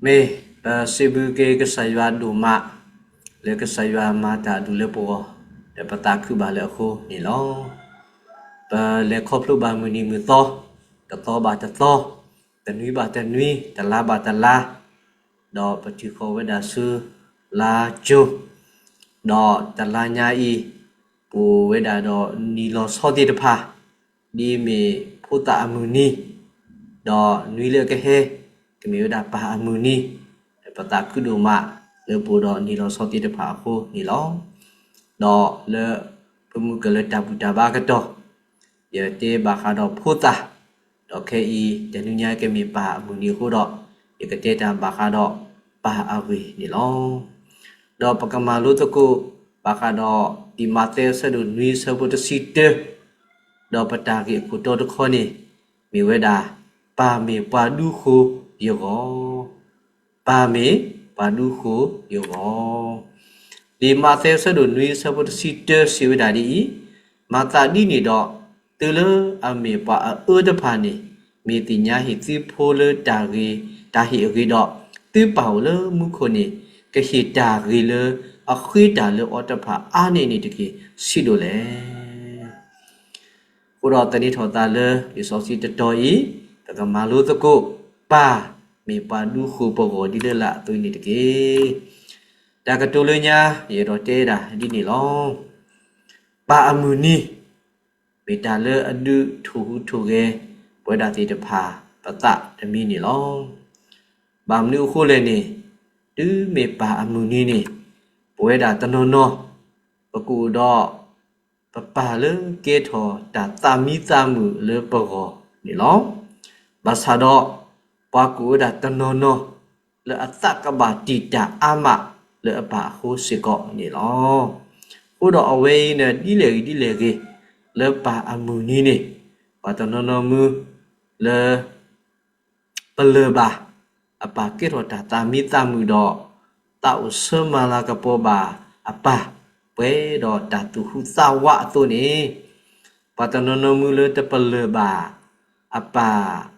မ့ၢ်ပစံးဘျုးက့ၤကစၢ်ယွၤဒိၣ်မး လၢကစၢ်ယွၤမၤတၢ်အဒူၣ်လၢပဂီၢ် ဒီးပသးခုဘၣ်လၢအဃိန့ၣ်လီၤ. ပလဲၤခီဖျိဘၣ်မုၢ်နံၤမုၢ်သီ, တသီဘၣ်တသီ, တနွံဘၣ်တနွံ, တလါဘၣ်တလါ, ဒီးပထံၣ်ဃီၤဝဲဒၣ်ဆူလါကၠိ, ဒီးတလါညါအံၤ ပအိၣ်ဝဲဒၣ်ဒီးနံၤလီၤဆီသ့ၣ်တဖၣ် ဒ်မ့ၢ်ဖိသၣ်အမုၢ်နံၤ, ဒီးနွံလၢအကဟဲ ကမ့ၢ်ဝဲဒၣ်ပၢ်အမုၢ်နံၤ, ဒီးပသးခုဒိၣ်မး လၢပအိၣ်ဒီးနံၤလီၤဆီသ့ၣ်တဖၣ်အဃိန့ၣ်လီၤ. ဒီးလၢပမုၢ်ကလၢၤတၢ်ဘူၣ်တၢ်ဘါအကတီၢ်, ယတဲဘၣ်ဃးဒီးဖိသၣ်, ဒီးခဲအံၤတနံၤညါကမ့ၢ်ပၢ်အမုၢ်နံၤအဃိဒီး, ယကတဲတၢ်ဘၣ်ဃးဒီးပၢ်အဂ့ၢ်န့ၣ်လီၤ. ဒီးပကမၤလိသကိး ဘၣ်ဃးဒီး လံာ်မးသဲအဆၢဒိၣ်နွံအဆၢဖိတဆံတၢ, ဒီးပတၢ်ဂ့ၢ်အခိၣ်တီတခီန့ၣ် မ့ၢ်ဝဲဒၣ် ပၢ်မ့ၢ်ပှၤဒူဃိာ်ယဂီၢ်, ပၢ်မ့ၢ်ပှၤဒူဃိာ်ယဂီၢ်. လံာ်မးသဲအဆၢဒိၣ်နွံအဆၢဖိတဆံတၢစံးဝဲဒၣ်ဒ်အံၤ, မၤသးဒ်န့ၣ်ဒီး, သုလၢအမ့ၢ်ပှၤအအၢတဖၣ်န့ၣ်, မ့ၢ်သ့ၣ်ညါဟ့ၣ်သုဖိလၢတၢ်ဂ့ၤ, တၢ်ဟ့ၣ်အဂ့ၤဒီး, သုပၢ်အိၣ်လၢမူခိၣ်န့ၣ် ကဟ့ၣ်တၢ်ဂ့ၤလၢအဃ့တၢ်လၢအီၤတဖၣ်အါန့ၢ်န့ၣ်တက့ၢ် ဆံးဒိၣ်လဲၣ်. အဃိဒီးသန့ၤထီၣ်သးလၢလံာ်စီဆှံတတီၤအံၤ, ပကမၤလိသကိး ပၢ်မ့ၢ်ပှၤဒူဃိာ်ပဂီၢ်ဒ်လၢလာ်အသိးအံၤန့ၣ်တက့ၢ်. တၢ်ကတိၤလၢညါ ယအဲၣ်ဒိးတဲဒၣ်ဒ်န့ၣ်လီၤ. ပၢ်အမုၢ်နံၤ မ့ၢ်တၢ်လၢအဒုးထိၣ်ဟူးထိၣ်ဂဲၤ ပဝဲဒၣ်သ့ၣ်တဖၣ်ပသးတမံၤန့ၣ်လီၤ. ဘၣ်မနုၤအဃိလဲၣ်န့ၣ်, တုၤမ့ၢ်ပၢ်အမုၢ်နံၤန့ၣ်, ပဝဲဒၣ်တနီၤနီၤ ပကအိၣ်ဒီး ပပၢ်လၢကဲထီၣ်တၢ်သးမံသးမုာ်လၢပဂီၢ်န့ၣ်လီၤ. ဘၣ်ဆၣ်ဒီး ပှၤကအိၣ်ဝဲဒၣ်တနီၤနီၤ လၢအသးကဘၣ်တံာ်တာ်အါမးလၢအပၢ်အဃိစ့ၢ်ကီးန့ၣ်လီၤ. အဃိဒီးအဝဲအံၤန့ၣ် ဒ်လဲၣ်ဂ့ၤဒ်လဲၣ်ဂ့ၤ လၢပၢ်အမုၢ်နံၤန့ၣ်, ပှၤတနီၤနီၤမုၢ်လၢ ပလၢၢ်ဘၣ် အပၢ်ကဲထီၣ်တၢ်သးမံသးမုာ်ဒီး သးအိၣ်ဆၢမၤလၤကပီၤဘၣ်အပၢ် ပှဲၤဒီးတၢ်သူၣ်ဟူးသးဝးအသိးန့ၣ်, ပှၤတနီၤနီၤမုၢ်လၢတပလၢၢ်ဘၣ် အပၢ်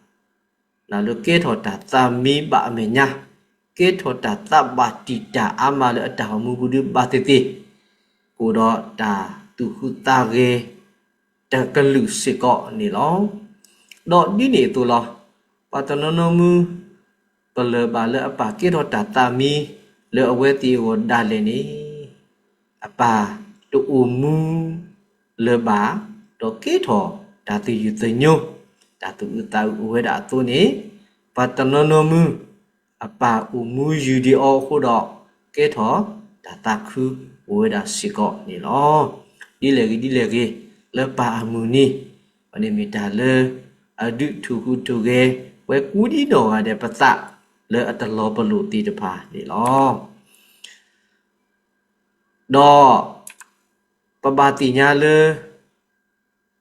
လၢကဲထီၣ်တၢ်သးမံဘၣ်အမဲာ်ညါ, ကဲထီၣ်တၢ်သးဘၣ်တံာ်တာ်အါမးလၢအတၢ်အိၣ်မူပူၤဒုဘၣ်သ့ၣ်သ့ၣ်, ကအိၣ်ဒီးတၢ်သူၣ်ဟူးသးဂဲၤ တကလုာ်စ့ၢ်ကီးန့ၣ်လီၤ. ဒီးဒ်န့ၣ်အသိးလီၤ. ပှၤတနီၤနီၤမုၢ် ပလၢၢ်ဘၣ်လၢအပၢ်ကဲထီၣ်တၢ်သးမံ လၢအဝဲသ့ၣ်အဂီၢ်ဒၣ်လဲာ်န့ၣ်, အပၢ်တအိၣ်မူလၢၤဘၣ်, ဒီးကဲထီၣ်တၢ်သယုၢ်သညိ, တၢ်သူၣ်အုးသးအုးအိၣ်ဝဲဒၣ်အသိးန့ၣ်, ပှၤတနီၤနီၤမုၢ် အပၢ်အိၣ်မူယုၢ်ဒံးအီၤအဃိဒီး, ကဲထီၣ်တၢ်သးခုအိၣ်ဝဲဒၣ်စ့ၢ်ကီးန့ၣ်လီၤ. ဒ်လဲၣ်ဂ့ၤဒ်လဲၣ်ဂ့ၤ လၢပၢ်အမုၢ်နံၤ, အန့ၣ်မ့ၢ်တၢ်လၢ အဒုးထိၣ်ဟူးထိၣ်ဂဲၤ ပှၤကိးဒံနီၢ်ဂၤဒဲးပသး လၢအတလီၤပလိာ်သ့ၣ်တဖၣ်န့ၣ်လီၤ. ဒီး ပဘၣ်သ့ၣ်ညါလၢ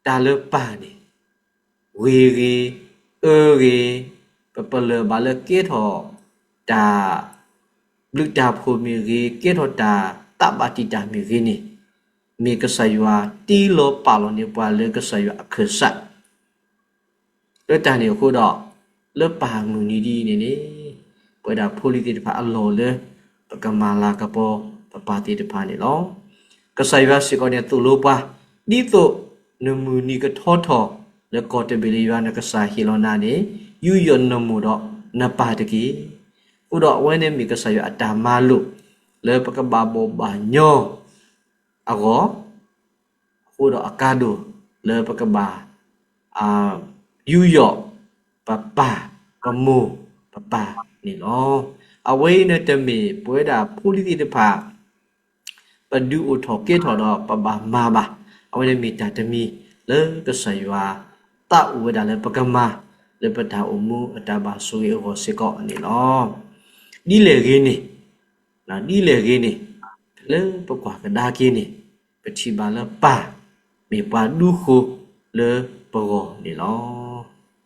တၢ်လၢပၢ်န့ၣ် ဂ့ၤဂ့ၤ, အၢဂ့ၤ, ပပလၢၢ်ဘၣ်လၢကဲထီၣ် တၢ်ဘျုးတၢ်ဖှိၣ်မ့ၢ်ဂ့ၤ, ကဲထီၣ်တၢ်သးဘၣ်တံာ်တာ်မ့ၢ်ဂ့ၤန့ၣ်, မ့ၢ်ကစၢ်ယွၤတ့လီၤပာ်လီၤန့ၢ်ပှၤလၢကစၢ်ယွၤအခၢၣ်စး လၢတၢ်န့ၣ်အဃိဒီး, လၢပၢ်မုၢ်နံၤဒ်အံၤန့ၣ်န့ၣ်, ပဝဲဒၣ်ဖိလံၤသ့ၣ်တဖၣ်အလီၢ်လၢ ပကမၤလၤကပီၤပပၢ်သ့ၣ်တဖၣ်န့ၣ်လီၤ. ကစၢ်ယွၤစ့ၢ်ကီးန့ၣ်သိၣ်လိပှၤ, ဒ်သိးနမုၢ်နံၤကထီထီၣ် လၢကီၢ်တဘ့ၣ်လၢယွၤနကစၢ်ဟ့ၣ်လီၤနၤန့ၣ်, ယူးယီၣ်နမိၢ်ဒီးနပၢ်တက့ၢ်. အဃိဒီးအဝဲန့ၣ်မ့ၢ်ကစၢ်ယွၤအတၢ်မၤလိာ် လၢပကဘၣ်ဘီၣ်ဘၣ်ညီ အဂီၢ်, အဃိဒီးအကါဒိၣ်လၢပကဘၣ် ယူးယီၣ် ပပၢ်ပမိၢ်ပပၢ်န့ၣ်လီၤ. အဝဲအံၤန့ၣ်တမ့ၢ်ပဝဲဒၣ်ဖိလံၤသ့ၣ်တဖၣ် ပဒုးအိၣ်ထီၣ်ကဲထီၣ်ဒီးပဘၣ်မၤဘၣ်. အဝဲန့ၣ်မ့ၢ်တၢ်တမံၤလၢကစၢ်ယွၤသးအိၣ်ဝဲဒၣ်လၢပကမၤ လၢပတၢ်အိၣ်မူအတၢ်ဘၣ်ဆိၣ်ဂ့ၤအဂီၢ်စ့ၢ်ကီးန့ၣ်လီၤ. ဒ်လဲၣ်ဂ့ၤန့ၣ် ဒ်လဲၣ်ဂ့ၤန့ၣ် လၢပကွၢ်ကဒါက့ၤန့ၣ် ပထံၣ်ဘၣ်လၢပၢ်မ့ၢ်ပှၤဒူဃိာ်လၢပဂီၢ်န့ၣ်လီၤ.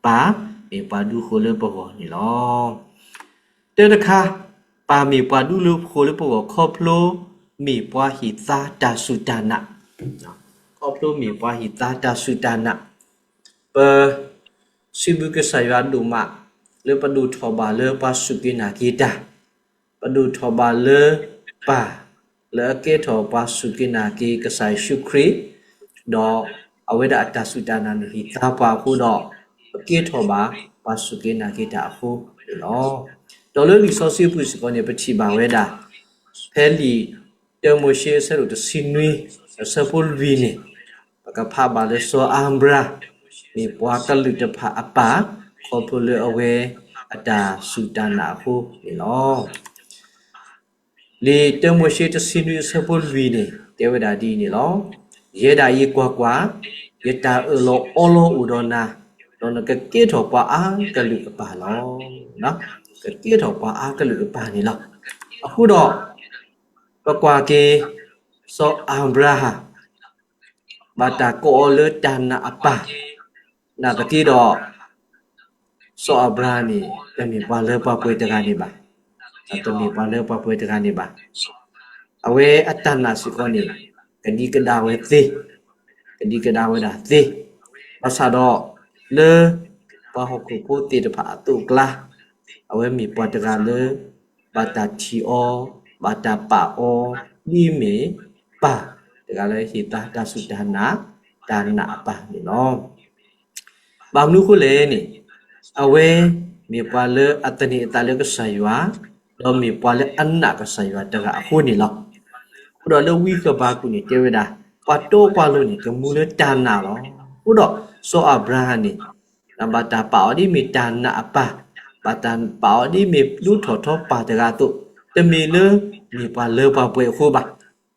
ပၢ်မ့ၢ်ပှၤဒူဃိာ်လၢပဂီၢ်န့ၣ်လီၤ. တၢတခါ, ပၢ်မ့ၢ်ပှၤဒူဃိာ်လၢပဂီၢ်ခီဖျိ မ့ၢ်ပှၤဟ့ၣ်သါတၢ်စူၢ်တၢ်နာ်, ခီဖျိမ့ၢ်ပှၤဟ့ၣ်သါတၢ်စူၢ်တၢ်နာ်, ပ စံးဘျုးကစၢ်ယွၤဒိၣ်မး လၢပဒိၣ်ထီၣ်ဘၣ်လၢပှၤစူၢ်က့ၤနာ်က့ၤတၢ်, ပဒိၣ်ထီၣ်ဘၣ်လၢပၢ်လၢအကဲထီၣ်ပှၤစူၢ်က့ၤနာ်က့ၤကစၢ်ယ့ၣ်ၡူးခရံာ်, ဒီးအဝဲဒၣ်အတၢ်စူၢ်တၢ်နာ်န့ၣ်ဟ့ၣ်သါပှၤအဃိဒီး, ပကဲထီၣ်ဘၣ်ပှၤစူၢ်က့ၤနာ်က့ၤတၢ်အဃိန့ၣ်လီၤ. ဒီးလၢလံာ်စီဆှံပူၤစ့ၢ်ကီးန့ၣ် ပထံၣ်ဘၣ်ဝဲဒၣ် ဖဲလံာ်တၢမိၤၡ့အဆၢဒိၣ်တဆံနွံ အဆၢဖိလွံၢ်န့ၣ်, ပကဖးဘၣ်လၢစီၤအၤဘြၤဟၣ် မ့ၢ်ပှၤကလုာ်တဖၣ်အပၢ် ခီဖျိလၢအဝဲအတၢ်စူၢ်တၢ်နာ်အဃိန့ၣ်လီၤ. လံာ်တၢမိၤၡ့တဆံနွံအဆၢဖိလွံၢ်န့ၣ် တဲဝဲဒၣ်ဒ်အံၤန့ၣ်လီၤ. ယဲဒၣ်အံၤကွၢ်ကွၢ်, ယတၢ်အၢၣ်လီၤအီလီၤအိၣ်ဒီးနၤ, ဒီးနကကဲထီၣ်ပှၤအါကလုာ်အပၢ်လီၤ. ကကဲထီၣ်ပှၤအါကလုာ်အပၢ်န့ၣ်လီၤ. အဃိဒီး ပကွၢ်က့ၤ စီၤအၤဘြၤဟၣ် ဘၣ်တၢ်ကိးအီၤလၢတၢ်နာ်အပၢ်, နာ်သက့ဒီး စီၤအၤဘြၤဟၣ်န့ၣ် တမ့ၢ်ပှၤလၢပှၤပှဲၤတဂၤန့ၣ်ဘၣ်. တမ့ၢ်ပှၤလၢပှၤပှဲၤတဂၤန့ၣ်ဘၣ်. အဝဲအတၢ်နာ်စ့ၢ်ကီးန့ၣ် ကဒံကဒါဝဲသ့, ကဒံကဒါဝဲဒၣ်သ့, ဘၣ်ဆၣ်ဒီး လၢပှၤဟီၣ်ခိၣ်ဖိသ့ၣ်တဖၣ်အသိးအကျါ, အဝဲမ့ၢ်ပှၤတဂၤလၢ ဘၣ်တၢ်ထံၣ်အီၤ, ဘၣ်တၢ်ပာ်အီၤ, ဒ်အမ့ၢ်ပၢ်တဂၤလၢဟ့ၣ်သါတၢ်စူၢ်တၢ်နာ်, တၢ်နာ်အပၢ်န့ၣ်လီၤ. ဘၣ်မနုၤအဃိလဲၣ်န့ၣ်, အဝဲမ့ၢ်ပှၤလၢအသန့ၤအသးလၢကစၢ်ယွၤ, ဒီးမ့ၢ်ပှၤလၢအနာ်ကစၢ်ယွၤတဂၤအဃိန့ၣ်လီၤ. အဃိဒီးလၢဝံဃဘးကူာ်န့ၣ် တဲဝဲဒၣ်, ပှၤတီပှၤလိၤန့ၣ် ကမူလၢတၢ်နာ်လီၤ. အဃိဒီးစီၤအၤဘြၤဟၣ်န့ၣ် ဘၣ်တၢ်ပာ်အီၤဒ်မ့ၢ်တၢ်နာ်အပၢ်, ဘၣ်တၢ်ပာ်အီၤဒ်မ့ၢ်ဒိၣ်ထီၣ်ထီပၢ်တဂၤအသိး, တမ့ၢ်လၢမ့ၢ်ပှၤလၢပှၤပှဲၤအဃိဘၣ်.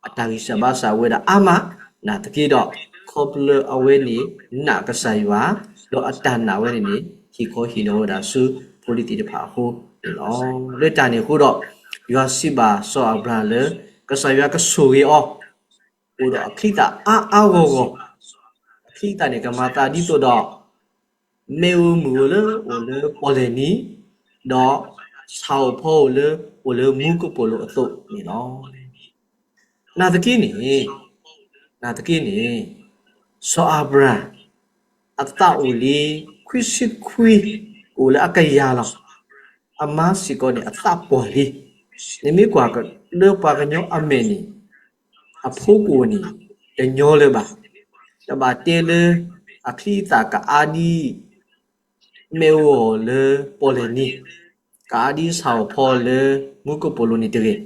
အတၢ်ဂံၢ်စၢ်ဘါစၢ်ဝဲဒၣ်အါမး, နာ်သက့ဒီး ခီဖျိအဝဲန့ၣ်နာ်ကစၢ်ယွၤ, ဒီးအတၢ်နာ်ဝဲန့ၣ်န့ၣ် ဟ့ၣ်ခီဟ့ၣ်နီၤဝဲဒၣ်ဆူဖိလံၤသ့ၣ်တဖၣ်အဃိန့ၣ်လီၤ. လၢတၢ်န့ၣ်အဃိဒီး ယွၤစံးဘၣ်စီၤအၤဘြၤဟၣ်လၢ ကစၢ်ယွၤကဆိၣ်ဂ့ၤအီၤ အိၣ်ဒီးအချံသၣ်အါအါဂီၢ်ဂီၢ်, အချံသၣ်န့ၣ် ကမၤသးဒ်သိးဒီး မ့ၣ်အူမုၢ်ဧိၤလၢအိၣ်လၢပီၣ်လဲၣ်နံၤ, ဒီးဆၣ်ဧိၤဖီဧိၤလၢ အိၣ်လၢမူကပိာ်လိၤအသိးန့ၣ်လီၤ. နာ်သက့န့ၣ်, နာ်သက့န့ၣ်, စီၤအၤဘြၤဟၣ် အသးအိၣ်လံ ခွံဆံခွံ, ကအိၣ်လၢအကယၤလီၤ. အမါစ့ၢ်ကီးန့ၣ် အသးပှၢ်လံ. နမ့ၢ်ကွၢ်လၢပှၤကညီအမဲာ်န့ၣ် အဖိကအိၣ်န့ၣ် တညီလၢၤဘၣ်. တဘၣ်တဲလၢ အချံအသၣ်ကအါဒ် မ့ၣ်အူအီၤလၢပီၣ်လဲၣ်နံၤ, ကအါဒ်ဆၣ်ဧိၤဖီလၢမူကပိာ်လိၤန့ၣ်တဂ့ၤ.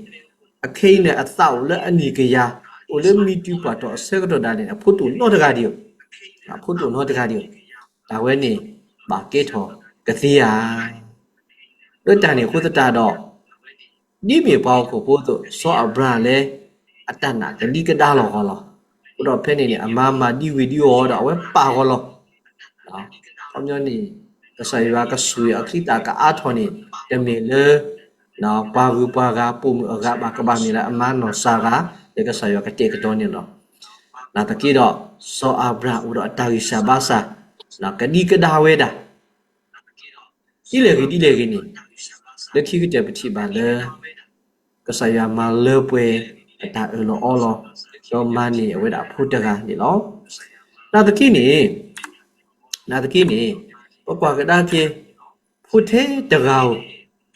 အခဲအံၤန့ၣ် အသးအိၣ်လၢအနံၣ်ကယၤ, အိၣ်လၢမံၤတံာ်ပှၢ်ထီၣ်အဆၢကတီၢ်ဒၣ်လဲာ်န့ၣ် အဖိတအိၣ်နီတဂၤဒံးဧိၤ, အဖိတအိၣ်နီတဂၤဒံးဧိၤ, တၢ်ဝဲန့ၣ် ဘၣ်ကဲထီၣ်ကသ့ဧါ. လၢတၢ်န့ၣ်အဃိသတးဒီး ဒ်မ့ၢ်ပှၤဟီၣ်ခိၣ်ဖိအသိး စီၤအၤဘြၤဟၣ်လၢ အတၢ်နာ်ကဒံကဒါလီၤဂီၢ်လီၤ. အဃိဒီးဖဲန့ၣ်န့ၣ် အမါမၤဒံဝံၤဒံဝီၤဒီးအဝဲပာ်ဂီၢ်လီၤ. ခီပညီန့ၣ် ကစၢ်ယွၤကဆိၣ်ဂ့ၤအချံသၣ်ကအါထီၣ်န့ၣ် တမ့ၢ်လၢ ပှၤဂုၤပှၤဂၤပိာ်မုၣ်အဂၤဘၣ် ကဘၣ်မ့ၢ်လၢအမါနီၢ်စၤရၤ လၢကစၢ်ယွၤကတဲာ်ကတီၤန့ၣ်လီၤ. နာ်သက့ဒီး စီၤအၤဘြၤဟၣ်အိၣ်ဒီးအတၢ်ဂံၢ်စၢ်ဘါစၢ် ကဒံကဒါဝဲဒၣ် ဒ်လဲၣ်ဂ့ၤဒ်လဲၣ်ဂ့ၤန့ၣ် လၢခံကတၢၢ်ပထံၣ်ဘၣ်လၢ ကစၢ်ယွၤမၤလၢပှဲၤအတၢ်အၢၣ်လီၤအီလီၤ ဒီးမၤန့ၢ်အဝဲဒၣ်အဖိတဂၤန့ၣ်လီၤ. နာ်သက့န့ၣ် နာ်သက့န့ၣ် ပကွၢ်ကဒါက့ၤ ဖိထဲတဂၤဧိ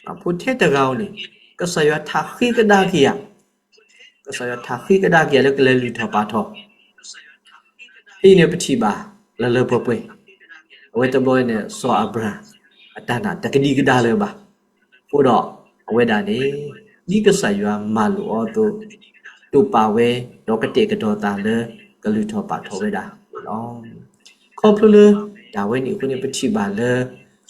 ၤ, ဖိထဲတဂၤဧိၤန့ၣ် ကစၢ်ယွၤထးဃ့ကဒါက့ၤဧါ, ကစၢ်ယွၤထးဃ့ကဒါက့ၤဧါလၢကလဲၤလုၢ်ထီၣ်ပာ်ထီၣ် ဖဲအံၤန့ၣ်ပထံၣ်ဘၣ်လၢလၢပှဲၤပှဲၤ, အဝဲတဘျီန့ၣ် စီၤအၤဘြၤဟၣ် အတၢ်နာ်တကဒံကဒါလၢၤဘၣ်. အဃိဒီးအဝဲဒၣ်န့ၣ် ဒ်ကစၢ်ယွၤမၤလိာ်အီၤအသိး တိာ်ပာ်ဝဲ ဒီးကတဲာ်ကတီၤသးလၢကလုၢ်ထီၣ်ပာ်ထီၣ်ဝဲဒၣ်န့ၣ်လီၤ. ခီဖျိလၢတၢ်ဝဲန့ၣ်အဃိန့ၣ် ပထံၣ်ဘၣ်လၢ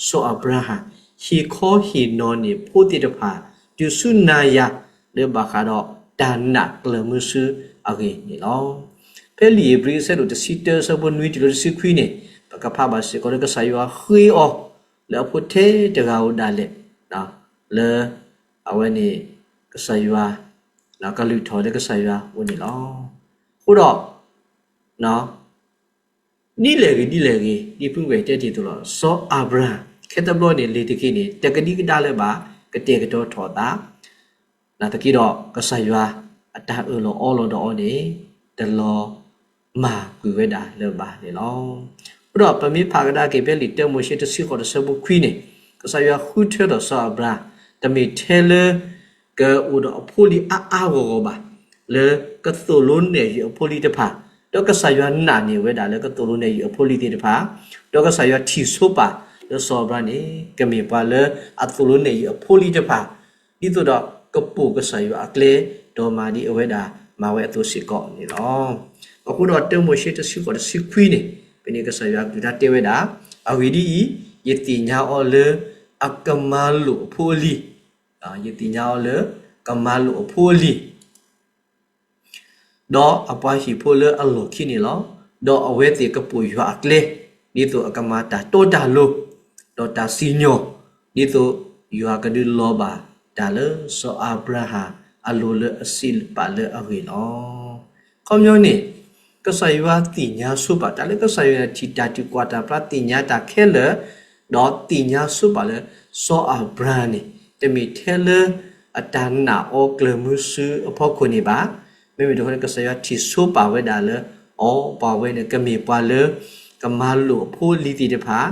စီၤအၤဘြၤဟၣ် ဟ့ၣ်ခီဟ့ၣ်နီၤန့ၢ်ဖိသ့ၣ်တဖၣ် တုၤဆူနၤယၤ လၢဘၣ်ဃးဒီးတၢ်နာ်ကျၢၤမုဆူအဂ့ၢ်န့ၣ်လီၤ. ဖဲလံာ်ဧ့ၤဘြံၤအဆၢဒိၣ်တဆံတၢအဆၢဖိနွံတုၤလၢတဆံခွံန့ၣ် ပကဖးဘၣ်စ့ၢ်ကီးလၢကစၢ်ယွၤဃ့အီၤ လၢအဖိထဲတဂၤဧိၤဒၣ်လဲာ် လၢအဝဲန့ၣ် ကစၢ်ယွၤ ကလုၢ်ထီၣ်လၢကစၢ်ယွၤအအိၣ်န့ၣ်လီၤ. အဃိဒီး ဒ်လဲၣ်ဂ့ၤဒ်လဲၣ်ဂ့ၤ ဒ်ဖုဝဲၢ်တဲတ့ၢ်အသိးလီၤ. စီၤအၤဘြၤဟၣ် ခဲတဘျီန့ၣ် လ့ၤတက့ၢ်န့ၣ် တကဒံကဒါလၢၤဘၣ် ကတဲာ်ကတီၤထီၣ်အသး နာ်သက့ဒီး ကစၢ်ယွၤအတၢ်အၢၣ်လီၤအီလီၤဒီးအီၤန့ၣ် တလီၤမၢ်ကွံာ်ဝဲဒၣ်လၢၤဘၣ်န့ၣ်လီၤ. အဃိဒီးပမ့ၢ်ဖးကဒါက့ၤဖဲလံာ်တၢမိၤၡ့တဆံဃိးတဆၢဖိခွံန့ၣ် ကစၢ်ယွၤဃုထၢထီၣ်စီၤအၤဘြၤဟၣ် တမ့ၢ်ထဲလၢ ကအိၣ်ဒီးအဖိလံၤအါအါဂီၢ်ဂီၢ်ဘၣ်, လၢကသိၣ်လိနဲၣ်ယုာ်အဖိလံၤတဖၣ်, ဒီးကစၢ်ယွၤနာ်န့ၢ်ဝဲဒၣ်လၢကသိၣ်လိနဲၣ်ယုာ်အဖိလံၤသ့ၣ်တဖၣ်, ဒီးကစၢ်ယွၤထံၣ်ဆိပာ်လၢစီၤအၤဘြၤဟၣ်န့ၣ် ကမ့ၢ်ပှၤလၢအသိၣ်လိနဲၣ်ယုာ်အဖိလံၤတဖၣ် ဒ်သိးဒီးကပိာ်ကစၢ်ယွၤအကျဲ ဒီးမၤဒ်အဝဲဒၣ်မၤဝဲအသိးစ့ၢ်ကီးန့ၣ်လီၤ. အဃိဒီးတၢမိၤၡ့တဆံဃိးတဆံခွံန့ၣ် ဖဲန့ၣ်ကစၢ်ယွၤကလုၢ်တၢ်တဲဝဲဒၣ်, အဂ့ၢ်ဒ်အံၤ, ယသ့ၣ်ညါအီၤလၢအကမၤလိာ်အဖိအလံၤ, ယသ့ၣ်ညါအီၤလၢကမၤလိာ်အဖိအလံၤ ဒီးအပှၤဟံၣ်ဖိလၢအလီၢ်ခံန့ၣ်လီၤ. ဒီးအဝဲသ့ၣ်ကပိာ်ယွၤအကျဲ, ဒ်သိးအကမၤတၢ်တီတၢ်လိၤ, ဒီးတၢ်စံၣ်ညီၣ်, ဒ်သိးယွၤကဒုးလီၤဘၣ်တၢ်လၢစီၤအၤဘြၤဟၣ်အလိၤလၢအစံးပာ်လၢအဂ့ၢ်လီၤ. ခီပညီန့ၣ် ကစၢ်ယွၤသ့ၣ်ညါဆိပာ် တၢ်လၢကစၢ်ယွၤထံၣ်တၢ်ထုးကွၢ်တၢ်ပြးသ့ၣ်ညါတၢ်ခဲလၢာ်, ဒီးသ့ၣ်ညါဆိပာ်လၢ စီၤအၤဘြၤဟၣ်န့ၣ် တမ့ၢ်ထဲလၢအတၢ်နာ်အီၤကျၢၤမုဆူအဖီခိၣ်န့ၣ်ဘၣ်. မ့မ့ၢ်တခီန့ၣ် ကစၢ်ယွၤထံၣ်ဆိပာ်ဝဲဒၣ်လၢ အီၤ ပှၤဝဲန့ၣ် ကမ့ၢ်ပှၤလၢ ကမၤလိာ်အဖိအလံၤသ့ၣ်တဖၣ်,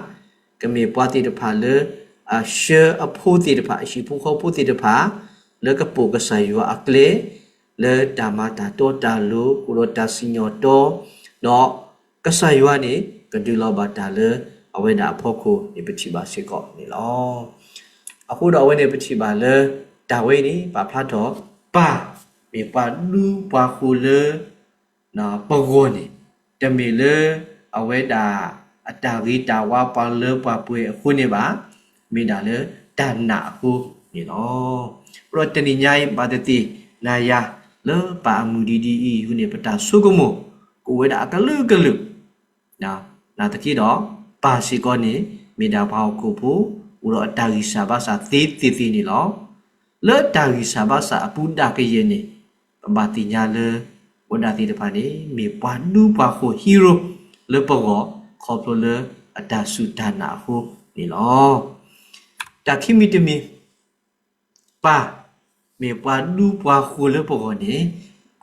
ကမ့ၢ်ပှၤသ့ၣ်တဖၣ်လၢ အဆှၢအဖိသ့ၣ်တဖၣ် အဟံၣ်ဖိဃီဖိသ့ၣ်တဖၣ် လၢကပိာ်ကစၢ်ယွၤအကျဲ လၢတၢ်မၤတၢ်တီတၢ်လိၤ အိၣ်ဒီးတၢ်စံၣ်ညီၣ်တီ, ဒီးကစၢ်ယွၤန့ၣ် ကဒုးလီၤဘၣ်တၢ်လၢအဝဲဒၣ်အဖီခိၣ်န့ၣ်ပထံၣ်ဘၣ်စ့ၢ်ကီးန့ၣ်လီၤ. အဃိဒီးအဝဲန့ၣ်ပထံၣ်ဘၣ်လၢ တၢ်ဝဲအံၤန့ၣ် ပာ်ဖျါထီၣ် ပၢ်မ့ၢ်ပှၤဒူပှၤဃိၤလၢ ပဂီၢ်န့ၣ် တမ့ၢ်လၢအဝဲဒၣ်အတၢ်ဂ့ၤတၢ်ဝါပှၤလၢပှၤပှဲၤအဃိန့ၣ်ဘၣ်, မ့ၢ်ဒၣ်လၢတၢ်နာ်အဃိန့ၣ်လီၤ. အဃိဒီးတနံၤညါအံၤ ဘၣ်သ့ၣ်သ့ၣ်နၤယၤ လၢပၢ်အမုၢ်ဒံးဒ်အံၤအဃိန့ၣ် ပတၢ်ဆိကမိၣ် ကအိၣ်ဝဲဒၣ်အကလုာ်ကလုာ် နာ်သက့ဒီး ပၢ်စ့ၢ်ကီးန့ၣ် မ့ၢ်ဒၣ်ပှၤဟီၣ်ခိၣ်ဖိ အိၣ်ဒီးအတၢ်ဂံၢ်စၢ်ဘါစၢ်သ့သ့သ့န့ၣ်လီၤ. လၢတၢ်ဂံၢ်စၢ်ဘါစၢ်အပူၤဒၣ်ကယဲၢ်န့ၣ် ပဘၣ်သ့ၣ်ညါလၢ အဝဲဒၣ်သ့ၣ်တဖၣ်န့ၣ် မ့ၢ်ပှၤဒူပှၤဃိၤ hero လၢပဂီၢ် ခီဖျိလၢအတၢ်စူၢ်တၢ်နာ်အဃိန့ၣ်လီၤ. တၢ်ခံမံၤတမံၤ ပၢ် မ့ၢ်ပှၤဒူပှၤဃိၤလၢပဂီၢ်န့ၣ်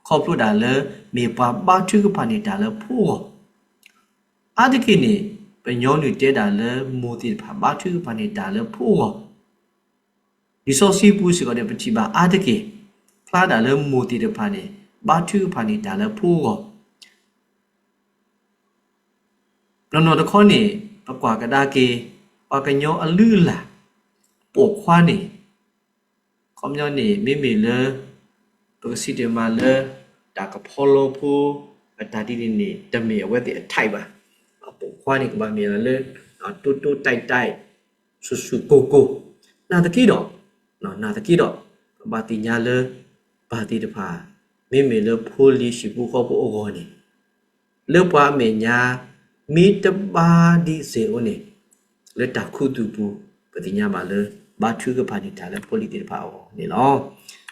ခီဖျိဒၣ်လၢ မ့ၢ်ပှၤဘါထုကဖၣ်န့ၢ်တၢ်လၢဖိအဂီၢ်, အါတက့ၢ်န့ၣ် ပညီနုၢ်တဲဒၣ်လၢ မိၢ်သ့ၣ်တဖၣ်ဘါထုကဖၣ်န့ၢ်တၢ်လၢဖိအဂီၢ်, လံာ်စီဆှံပူၤစ့ၢ်ကီးန့ၣ် ပထံၣ်ဘၣ်အါတက့ၢ် ဖျါဒၣ်လၢမိၢ်သ့ၣ်တဖၣ်န့ၣ် ဘါထုကဖၣ်န့ၢ်တၢ်လၢဖိအဂီၢ် နီၢ်နီၢ်တခီန့ၣ် ပကွၢ်ကဒါက့ၤ ပှၤကညီအလုၢ်အလၢ် ပိာ်ခွါန့ၣ် ခီပညီန့ၣ် မ့မ့ၢ်လၢ ပကစံးတ့ၢ်မးလၢ တၢ်ကဖီလီဖိ အတၢ်ဒ်န့ၣ်န့ၣ် တမ့ၢ်အဝဲသ့ၣ်အ type ဘၣ်. အပိာ်ခွါန့ၣ် ကဘၣ်မ့ၢ်လၢ တိတိတၢ်တၢ် ဆူၣ်ဆူၣ်ကိၢ်ကိၢ်, နာ်သက့ဒီး နာ်သက့ဒီး ပဘၣ်သ့ၣ်ညါလၢ ပၢ်သ့ၣ်တဖၣ် မ့မ့ၢ်လၢဖိလံၤဟံၣ်ဖိဃီဖိအဂီၢ်န့ၣ် လၢပှၤအမဲာ်ညါ မ့ၢ်တဘါဒံးစ့ၢ်အိၣ်န့ၣ် လၢတၢ်ခူသူၣ်ပူၤ ပသ့ၣ်ညါဘၣ်လၢ ဘါထုကဖၣ်န့ၢ်တၢ်လၢဖိလံၤသ့ၣ်တဖၣ်အဂီၢ်န့ၣ်လီၤ.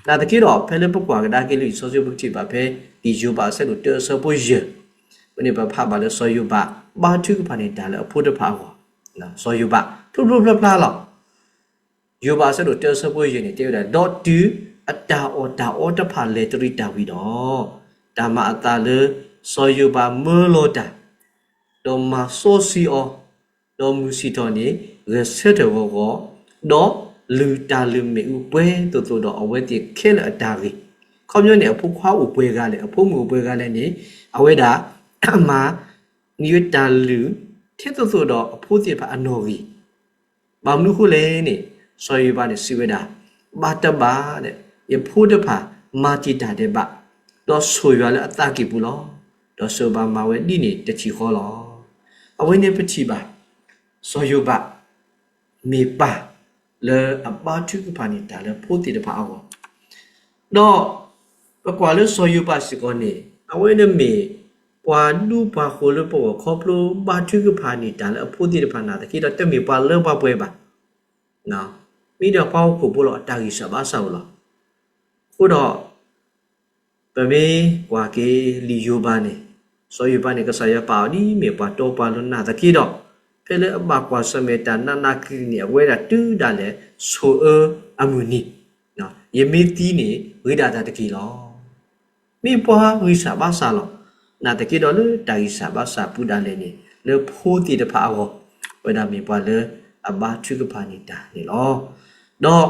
နာ်သက့ဒီး ဖဲလၢပကွၢ်ကဒါက့ၤလံာ်စီဆှံပကထံၣ်ဘၣ်ဖဲ လံာ်ယိၤဘးအဆၢဒိၣ်တၢအဆၢဖိယဲၢ် အဃိန့ၣ် ပဖးဘၣ်လၢစီၤယိၤဘး ဘါထုကဖၣ်န့ၢ်တၢ်လၢအဖိတဖၣ်အဂီၢ်, စီၤယိၤဘး ဖျိဖျိဖျါဖျါလီၤ. ယိၤဘးအဆၢဒိၣ်တၢအဆၢဖိယဲၢ်န့ၣ် တဲဝဲဒၣ် ဒီးတုၤအတၢ်အီၣ်တၢ်အီတဖၣ်လဲၤတရံးတၢ်ဝံၤဒီး တၢ်မၤအသးလၢ စီၤယိၤဘးမၢလီၤတၢ်, ဒီးမၤစီဆှံအီၤ, ဒီးမုၢ်ဆံၣ်ထီၣ်န့ၣ် ဂဲၤဆၢထၢၣ်ဂီၤဂီၤ, ဒီးလုၢ်တၢ်လုၢ်မ့ၣ်အူပှဲၤသိးသိးဒီးအဝဲသ့ၣ်ခဲလၢာ်အတၢ်ဂ့ၢ်, ခီပညီန့ၣ် အဖိခွါအိၣ်ပှဲၤဂၤလဲၣ် အဖိမုၣ်အိၣ်ပှဲၤဂၤလဲၣ်န့ၣ် အဝဲဒၣ် မၤန့ၢ်ဝဲတၢ်လုၢ် ထဲသိးသိးဒီးအဖိသ့ၣ်တဖၣ်အနီၣ်ဂံၢ် ဘၣ်မနုၤအဃိလဲၣ်န့ၣ် စီၤယိၤဘးန့ၣ်စံးဝဲဒၣ်, ဘၣ်တဘၣ်ဒီး ယဖိတဖၣ်မၤတံာ်တာ်ဒဲးဘး, ဒီးဆိၣ်ယွၤလၢအသးကံၢ်ပူၤလီၤ. ဒီးစီၤယိၤဘးမၤဝဲဒ်န့ၣ်တထံၣ်ဃီလီၤ. အဝဲန့ၣ်ပထံၣ်ဘၣ် စီၤယိၤဘး မ့ၢ်ပၢ်လၢအဘါထုကဖၣ်န့ၢ်တၢ်လၢဖိသ့ၣ်တဖၣ်အဂီၢ်, ဒီးပကွၢ်လၢစီၤယိၤဘးစ့ၢ်ကီးန့ၣ် အဝဲန့ၣ်မ့ၢ်ပှၤဒူပှၤဃိၤလၢပဂီၢ်ခီဖျိဘါထုကဖၣ်န့ၢ်တၢ်လၢအဖိသ့ၣ်တဖၣ်နာ်သက့ဒီး တမ့ၢ်ပှၤလၢပှၤပှဲၤဘၣ်. မ့ၢ်ဒၣ်ပှၤဟီၣ်ခိၣ်ဖိလီၤ အတၢ်ဂံၢ်စၢ်ဘါစၢ်အိၣ်လီၤ. အဃိဒီး ပမ့ၢ်ကွၢ်က့ၤလံာ်ယိၤဘးန့ၣ်, စီၤယိၤဘးန့ၣ် ကစၢ်ယွၤပာ်အီၤဒ်မ့ၢ်ပှၤတီပှၤလိၤနာ်သက့ဒီး ဖဲလၢအဘၣ်ကွၢ်ဆၢၣ်မဲာ်တၢ်နးနးကျံၤကျံၤန့ၣ် အဝဲဒၣ်တုၤဒၣ်လဲာ်ဆိၣ်အၢအမုၢ်နံၤ, ယမ့ၢ်သံန့ၣ် ဂ့ၤဒၣ်တၢ်တက့ၢ်လီၤ. မ့ၢ်ပှၤဂံၢ်စၢ်ဘါစၢ်လီၤ. နာ်သက့ဒီးလၢတၢ်ဂံၢ်စၢ်ဘါစၢ်ပူၤဒၣ်လဲာ်န့ၣ် လၢဖိသ့ၣ်တဖၣ်အဂီၢ် အဝဲဒၣ်မ့ၢ်ပှၤလၢ အဘါထုကဖၣ်န့ၢ်တၢ်န့ၣ်လီၤ. ဒီး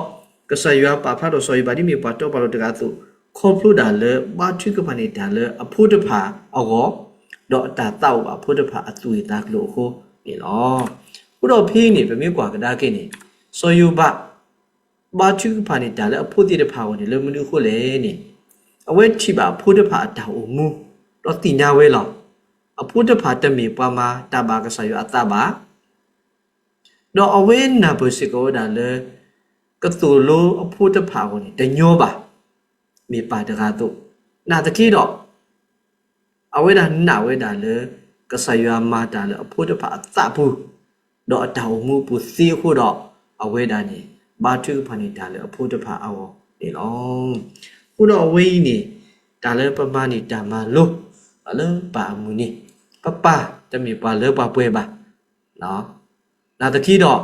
ကစၢ်ယွၤပာ်ဖျါထီၣ်စီၤယိၤဘးဒ်မ့ၢ်ပှၤတီပှၤလိၤတဂၤအသိး, ခီဖျိဒၣ်လၢဘါထုကဖၣ်န့ၢ်တၢ်လၢအဖိတဖၣ်အဂီၢ်, ဒီးအတၢ်သးအိၣ်ဘၣ်အဖိတဖၣ်အသွံၣ်အသးကျိၤအဃိန့ၣ်လီၤ. အဃိဒီးဖဲအံၤန့ၣ် ပမ့ၢ်ကွၢ်ကဒါက့ၤန့ၣ်, စီၤယိၤဘး ဘါထုကဖၣ်န့ၢ်တၢ်လၢအဖိသ့ၣ်တဖၣ်အဂီၢ်န့ၣ် လၢမနုၤအဃိလဲၣ်န့ၣ်, အဝဲထံၣ်ဘၣ်အဖိတဖၣ်အတၢ်အိၣ်မူ, ဒီးသ့ၣ်ညါဝဲလီၤ. အဖိတဖၣ်တမ့ၢ်ပှၤမၤတၢ်ဘၣ်ကစၢ်ယွၤအသးဘၣ်, ဒီးအဝဲနၢ်ပၢၢ်စ့ၢ်ကီးဝဲဒၣ်လၢ ကသိၣ်လိအဖိတဖၣ်အဂီၢ်န့ၣ် တညီဘၣ်, မ့ၢ်ပၢ်တဂၤအသိး, နာ်သက့ဒီး အဝဲဒၣ်နာ်ဝဲဒၣ်လၢ ကစၢ်ယွၤမၤတၢ်လၢအဖိတဖၣ်အသးပူၤ, ဒီးအတၢ်အိၣ်မူအပူၤသ့အဃိဒီး, အဝဲဒၣ်န့ၣ် ဘါထုကဖၣ်န့ၢ်တၢ်လၢအဖိတဖၣ်အဂီၢ်န့ၣ်လီၤ. အဃိဒီးအဝဲအံၤန့ၣ် တၢ်လၢပမၤန့ၢ်တၢ်မၤလိ လၢပၢ်အမုၢ်န့ၣ်, ပပၢ်တမ့ၢ်ပှၤလၢပှၤပှဲၤဘၣ် နာ်သက့ဒီး,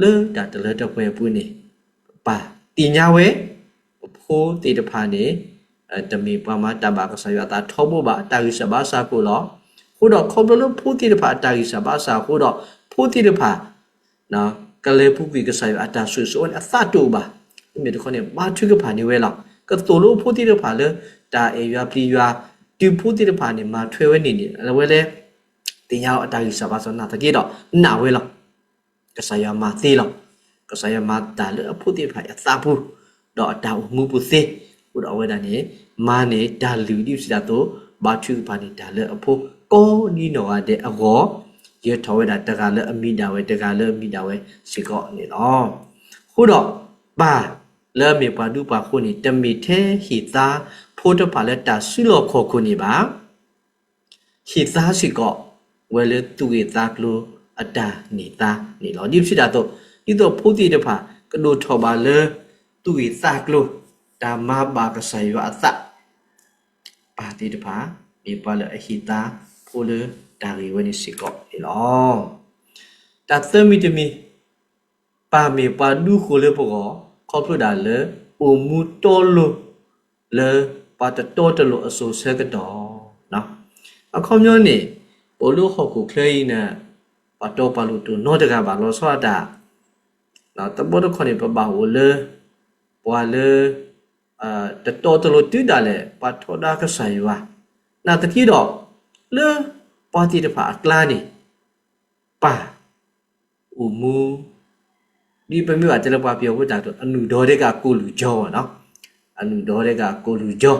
လၢတၢ်တလၢတပှဲၤအပူၤန့ၣ်, ပပၢ်သ့ၣ်ညါဝဲ, ပဖိသ့ၣ်တဖၣ်န့ၣ် တမ့ၢ်ပှၤမၤတၢ်ဘၣ်ကစၢ်ယွၤအသးထီဘိဘၣ်, တၢ်ဂံၢ်စၢ်ဘါစၢ်အဃိလီၤ. အဃိဒီးခီဖျိလၢဖိသ့ၣ်တဖၣ်အတၢ်ဂံၢ်စၢ်ဘါစၢ်အဃိဒီး, ဖိသ့ၣ်တဖၣ် ကလဲၤပူၤကွံာ်ကစၢ်ယွၤအတၢ်ဆိၣ်ဂ့ၤဆိၣ်ဝါန့ၣ် အသးတအိၣ်ဘၣ်. မ့မ့ၢ်တခီန့ၣ် ဘါထုကဖၣ်န့ၢ်ဝဲလီၤ. ကသိၣ်လိဖိသ့ၣ်တဖၣ်လၢ တၢ်အဲၣ်ယွၤပျံၤယွၤ, တုၤဖိသ့ၣ်တဖၣ်န့ၣ် မၤထွဲဝဲန့ၣ်န့ၣ် အဝဲလၢ သ့ၣ်ညါလီၤအတၢ်ဂံၢ်စၢ်ဘါစၢ်နာ်သက့ဒီး နာ်ဝဲလီၤ. ကစၢ်ယွၤမၤသ့လီၤ. ကစၢ်ယွၤမၤတၢ်လၢအဖိသ့ၣ်တဖၣ်အသးပူၤ, ဒီးအတၢ်အိၣ်မူပူၤသ့, အဃိဒီးအဝဲဒၣ်န့ၣ် မၤန့ၢ်တၢ်လုၢ်ဒ်ပစံးတၢ်အသိး, ဘါထုကဖၣ်န့ၢ်တၢ်လၢအဖိကိးဒ်နီၢ်ဂၤဒဲးအဂီၢ်, ယၢၤထီၣ်ဝဲဒၣ်တဂၤလၢအမံၤဒၣ်ဝဲ တဂၤလၢအမံၤဒၣ်ဝဲစ့ၢ်ကီးန့ၣ်လီၤ. အဃိဒီး ပၢ်လၢအမ့ၢ်ပှၤဒူပှၤဃိန့ၣ် တမ့ၢ်ထဲဟ့ၣ်သါဖိတဖၣ်လၢတၢ်စုလီၢ်ခီၣ်ခိၣ်န့ၣ်ဘၣ် ဟ့ၣ်သါစ့ၢ်ကီး ဝဲလၢသူၣ်ဂ့ၢ်သးကျိၤအတၢ်န့ၢ်သါန့ၣ်လီၤ. ဒ်ပစံးတၢ်အသိး, ဒ်သိးဖိသ့ၣ်တဖၣ် ကဒိၣ်ထီၣ်ဘၣ်လၢ သူၣ်ဂ့ၢ်သးကျိၤ တၢ်မၤဘၣ်ကစၢ်ယွၤအသး, ပၢ်သ့ၣ်တဖၣ် မ့ၢ်ပှၤလၢအဟ့ၣ်သါဖိလၢတၢ်ဂ့ၢ်ဝဲန့ၣ်စ့ၢ်ကီးန့ၣ်လီၤ. တၢ်သၢမံၤတမံၤ, ပၢ်မ့ၢ်ပှၤဒူဃိာ်လၢပဂီၢ် ခီဖျိဒၣ်လၢ အိၣ်မူတီလိၤ လၢပှၤတတီတလိၤအစိၤဆၢကတီၢ်, အခီပညီန့ၣ် ပအိၣ်လၢဟီၣ်ခိၣ်ချၢအံၤန့ၣ် ပှၤတီပှၤလိၤတအိၣ်နီတဂၤဘၣ် လီၤဆီဒၣ်တၢ် တဘျီတခီၣ်န့ၣ် ပဘၣ်အိၣ်လၢ ပှၤလၢ တတီတလိၤတုၤဒၣ်လဲာ် ပှၤထီဒါကစၢ်ယွၤ, နာ်သက့ဒီး လၢပှၤသ့ၣ်တဖၣ်အကျါန့ၣ် ပၢ် အိၣ်မူ ဒ်ပမ့ၢ်ဘၣ်တဲလၢပှၤပယီၤဖိတၢ်ကတိၤ အနုာ်ဒီတဂၤကိးလူၤယီၤနီၤ, အနုာ်ဒီတဂၤကိးလူၤယီၤ, ခီ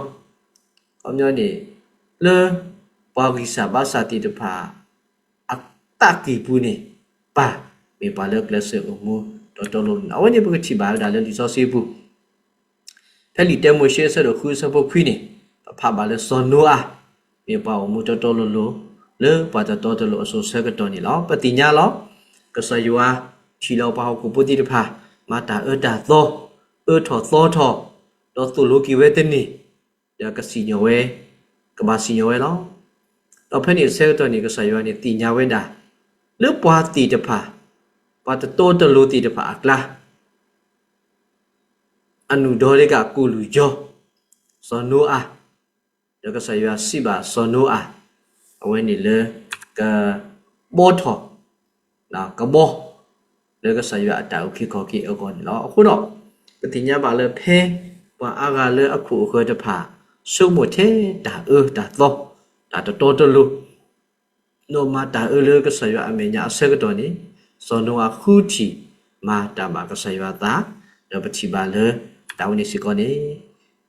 ပညီန့ၣ် လၢပှၤဂံၢ်စၢ်ဘါစၢ်သ့ၣ်တဖၣ် အသးကံၢ်ပူၤန့ၣ် ပၢ်မ့ၢ်ပှၤလၢကျဲးစၢးအိၣ်မူတီတီလိၤလိၤန့ၣ်လီၤ. အဝဲန့ၣ်ပကထံၣ်ဘၣ်ဝဲဒၣ်လၢလံာ်စီဆှံပူၤ ဖဲလံာ်တၢမိၤၡ့အဆၢဒိၣ်ဃုအဆၢဖိခွံန့ၣ် ပဖးဘၣ်လၢစီၤနိအၤ မ့ၢ်ပှၤအိၣ်မူတီတီလိၤလိၤ လၢပှၤတတီတလိၤအစိၤဆၢကတီၢ်န့ၣ်လီၤ. ပသ့ၣ်ညါလီၤ. ကစၢ်ယွၤ ထံၣ်လီၤပှၤဟီၣ်ခိၣ်ဖိသ့ၣ်တဖၣ် မၤတၢ်အၢတၢ်သီ, အၢထီၣ်သီထီၣ်, ဒီးသိၣ်လိက့ၤဝဲတန့ၢ်, ဒီးကစံၣ်ညီၣ်ဝဲ, ကဘၣ်စံၣ်ညီၣ်ဝဲလီၤ. ဒီးဖဲန့ၣ်အဆၢကတီၢ်န့ၣ် ကစၢ်ယွၤန့ၣ်သ့ၣ်ညါဝဲဒၣ် လၢပှၤသ့ၣ်တဖၣ်, ပှၤတတီတလိၤသ့ၣ်တဖၣ်အကျါ အနုာ်ဒီတဂၤကိးလူၤယီၤ စီၤနိအၤ, ဒီးကစၢ်ယွၤစံးဘၣ်စီၤနိအၤ, အဝဲန့ၣ်လၢ ကဘီထီၣ် ကဘီ လၢကစၢ်ယွၤအတၢ်အုၣ်က့ၤခီၣ်က့ၤအဂီၢ်န့ၣ်လီၤ. အဃိဒီး ပသ့ၣ်ညါဘၣ်လၢဖဲ ပှၤအါဂၤလၢအခိၣ်အဃၢၤတဖၣ် ဆိကမိၣ်ထဲတၢ်အၢတၢ်သီ တၢ်တတီတလိၤ ဒီးမၤတၢ်အၢလၢကစၢ်ယွၤအမဲာ်ညါအဆၢကတီၢ်န့ၣ် စီၤနိအၤဃုထံၣ်မၤတၢ်ဘၣ်ကစၢ်ယွၤအသး, ဒီးပထံၣ်ဘၣ်လၢ တၢ်ဝဲန့ၣ်စ့ၢ်ကီးန့ၣ်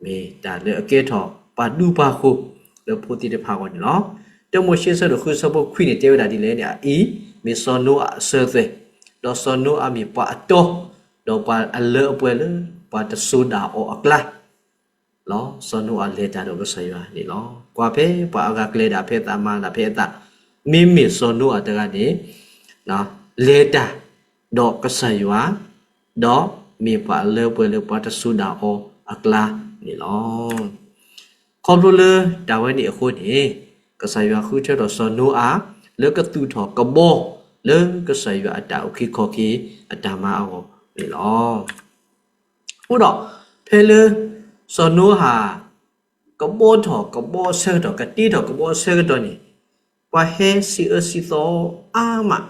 မ့ၢ်တၢ်လၢအကဲထီၣ်ပှၤဒူပှၤဃိၤ လၢဖိသ့ၣ်တဖၣ်အဂီၢ်န့ၣ်လီၤ. တၢမိၤၡ့အဆၢဒိၣ်ဃုအဆၢဖိခွံန့ၣ် တဲဝဲဒၣ်ဒ်လဲၣ်န့ၣ် အအံၤ မ့ၢ်စီၤနိအၤအစၢၤသွဲၣ်, ဒီးစီၤနိအၤမ့ၢ်ပှၤအတီ ဒီးပှၤအလၢအပှဲၤလၢပှၤတစိၤဒၣ်အီၤအကျါ လီၤ. စီၤနိအၤလဲၤတၢ်ဒီးကစၢ်ယွၤန့ၣ်လီၤ. ကွၢ်ဖဲပှၤအါဂၤကျဲၤဒၣ်ဖဲအသး မၤဒၣ်ဖဲအသး, မ့မ့ၢ်စီၤနိအၤတဂၤန့ၣ် လဲၤတၢ်ဒီးကစၢ်ယွၤ, ဒီးမ့ၢ်ပှၤအလၢအပှဲၤလၢပှၤတစိၤဒၣ်အီၤအကျါန့ၣ်လီၤ. ခီဖျိလၢတၢ်ဝဲန့ၣ်အဃိန့ၣ် ကစၢ်ယွၤဃုထၢထီၣ်စီၤနိအၤ လၢကသူၣ်ထီၣ်ကဘီ လၢကစၢ်ယွၤအတၢ်အုၣ်က့ၤခီၣ်က့ၤအတၢ်မၤအဂီၢ်န့ၣ်လီၤ. အဃိဒီး ဖဲလၢ စီၤနိအၤ ကဘီထီၣ်ကဘီအဆၢကတီၢ် ကတ့ထီၣ်ကဘီအဆၢကတီၢ်န့ၣ် ပှၤဟဲစံးအၢစံးသီအါမး,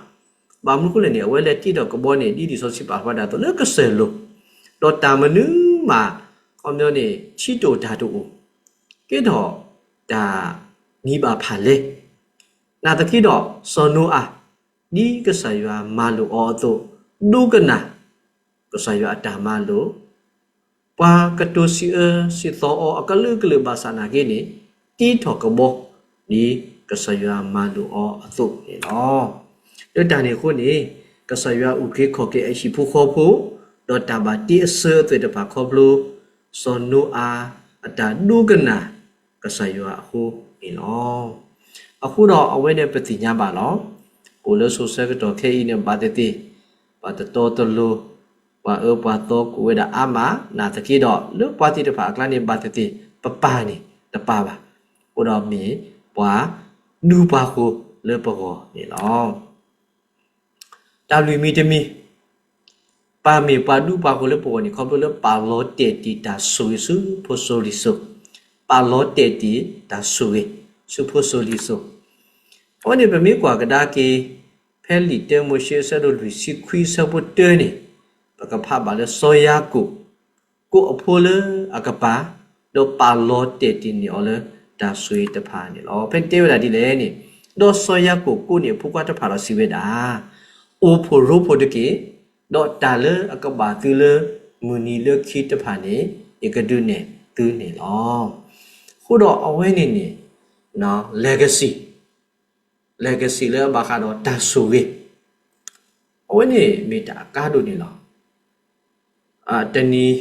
ဘၣ်မနုၤအဃိလဲၣ်န့ၣ် အဝဲလဲၤတ့ထီၣ်ကဘီန့ၣ် ဒ်လံာ်စီဆှံပာ်ဖျါဒၣ်အသိးလၢကစၢၢ်လိၤ, ဒီးတၢ်မနုၤမး ခီပညီန့ၣ် ထံတိၢ်တၢ်တအိၣ်, ကဲထီၣ်တၢ်နံၤဘၣ်ဖၣ်လဲ, နာ်သက့ဒီး စီၤနိအၤ ဒ်ကစၢ်ယွၤမၤလိာ်အီၤအသိး, ဒိကနၣ် ကစၢ်ယွၤအတၢ်မၤလိာ်, ပှၤကတိၤစံးအၢစံးသီအီၤအကလုာ်ကလုာ်ဘၣ်ဆၣ်နာ်က့န့ၣ်, တ့ထီၣ်ကဘီ ဒ်ကစၢ်ယွၤမၤလိာ်အီၤအသိးန့ၣ်လီၤ. လၢတၢ်န့ၣ်အဃိန့ၣ်, ကစၢ်ယွၤအုၣ်က့ၤခီၣ်က့ၤအဟံၣ်ဖိဃီဖိ, ဒီးတၢ်ဘၣ်တ့အစၢၤအသွဲၣ်တဖၣ်ခီဖျိ စီၤနိအၤအတၢ်ဒိကနၣ် ကစၢ်ယွၤအဃိန့ၣ်လီၤ. အဃိဒီးအဝဲန့ၣ်ပသ့ၣ်ညါဘၣ်လီၤ. အိၣ်လၢစိၤဆၢကတီၢ်ခဲအံၤန့ၣ် ဘၣ်သ့ၣ်သ့ၣ် ပှၤတတီတလိၤ, ပှၤအၢပှၤသီကအိၣ်ဝဲဒၣ်အါမး, နာ်သက့ဒီး လၢပှၤသ့ၣ်တဖၣ်အကျါန့ၣ် ဘၣ်သ့ၣ်သ့ၣ် ပပၢ်န့ၣ်တပၢ်ဘၣ်. အဃိဒီးမ့ၢ်ပှၤဒူပှၤဃိၤလၢပဂီၢ်န့ၣ်လီၤ. တၢ်လွံၢ်မံၤတမံၤ, ပၢ်မ့ၢ်ပှၤဒူပှၤဃိၤလၢပဂီၢ်န့ၣ် ခီဖျိလၢပာ်လီၤတဲာ်တ့ၢ်တၢ်ဆိၣ်ဂ့ၤဆူဖိစိၤလံၤစိၤ, ပာ်လီၤတဲာ်တ့ၢ်တၢ်ဆိၣ်ဂ့ၤဆူဖိစိၤလံၤစိၤ. အဝဲန့ၣ်ပမ့ၢ်ကွၢ်ကဒါက့ၤ ဖဲလံာ်တ�iaမိၤၡ့အဆၢဒိၣ်လွံၢ်ဆံခွံအဆၢဖိတၢန့ၣ်, ပကဖးဘၣ်လၢစီၤယၤကိာ် ကိးအဖိလၢအကပၤ, ဒီးပာ်လီၤတဲာ်တ့ၢ်န့ၢ်အီၤလၢတၢ်ဆိၣ်ဂ့ၤတဖၣ်န့ၣ်လီၤ. ဖဲန့ၣ်တဲဝဲဒၣ်ဒ်လဲၣ်န့ၣ်, ဒီးစီၤယၤကိာ်ကိးန့ၢ်အဖိခွါတဖၣ်ဒီးစံးဝဲဒၣ်, အိၣ်ဖှိၣ်ရိဖှိၣ်တက့ၢ်, ဒီးတၢ်လၢအကဘၣ်သုလၢမုၢ်နံၤလၢခံတဖၣ်န့ၣ် ယကဒုးနဲၣ်သုန့ၣ်လီၤ. အဃိဒီးအဝဲန့ၣ်န့ၣ် legacy, legacy လၢအဘၣ်ဃးဒီးတၢ်ဆိၣ်ဂ့ၤ, အဝဲန့ၣ်မ့ၢ်တၢ်အကါဒိၣ်န့ၣ်လီၤ. တနံၤ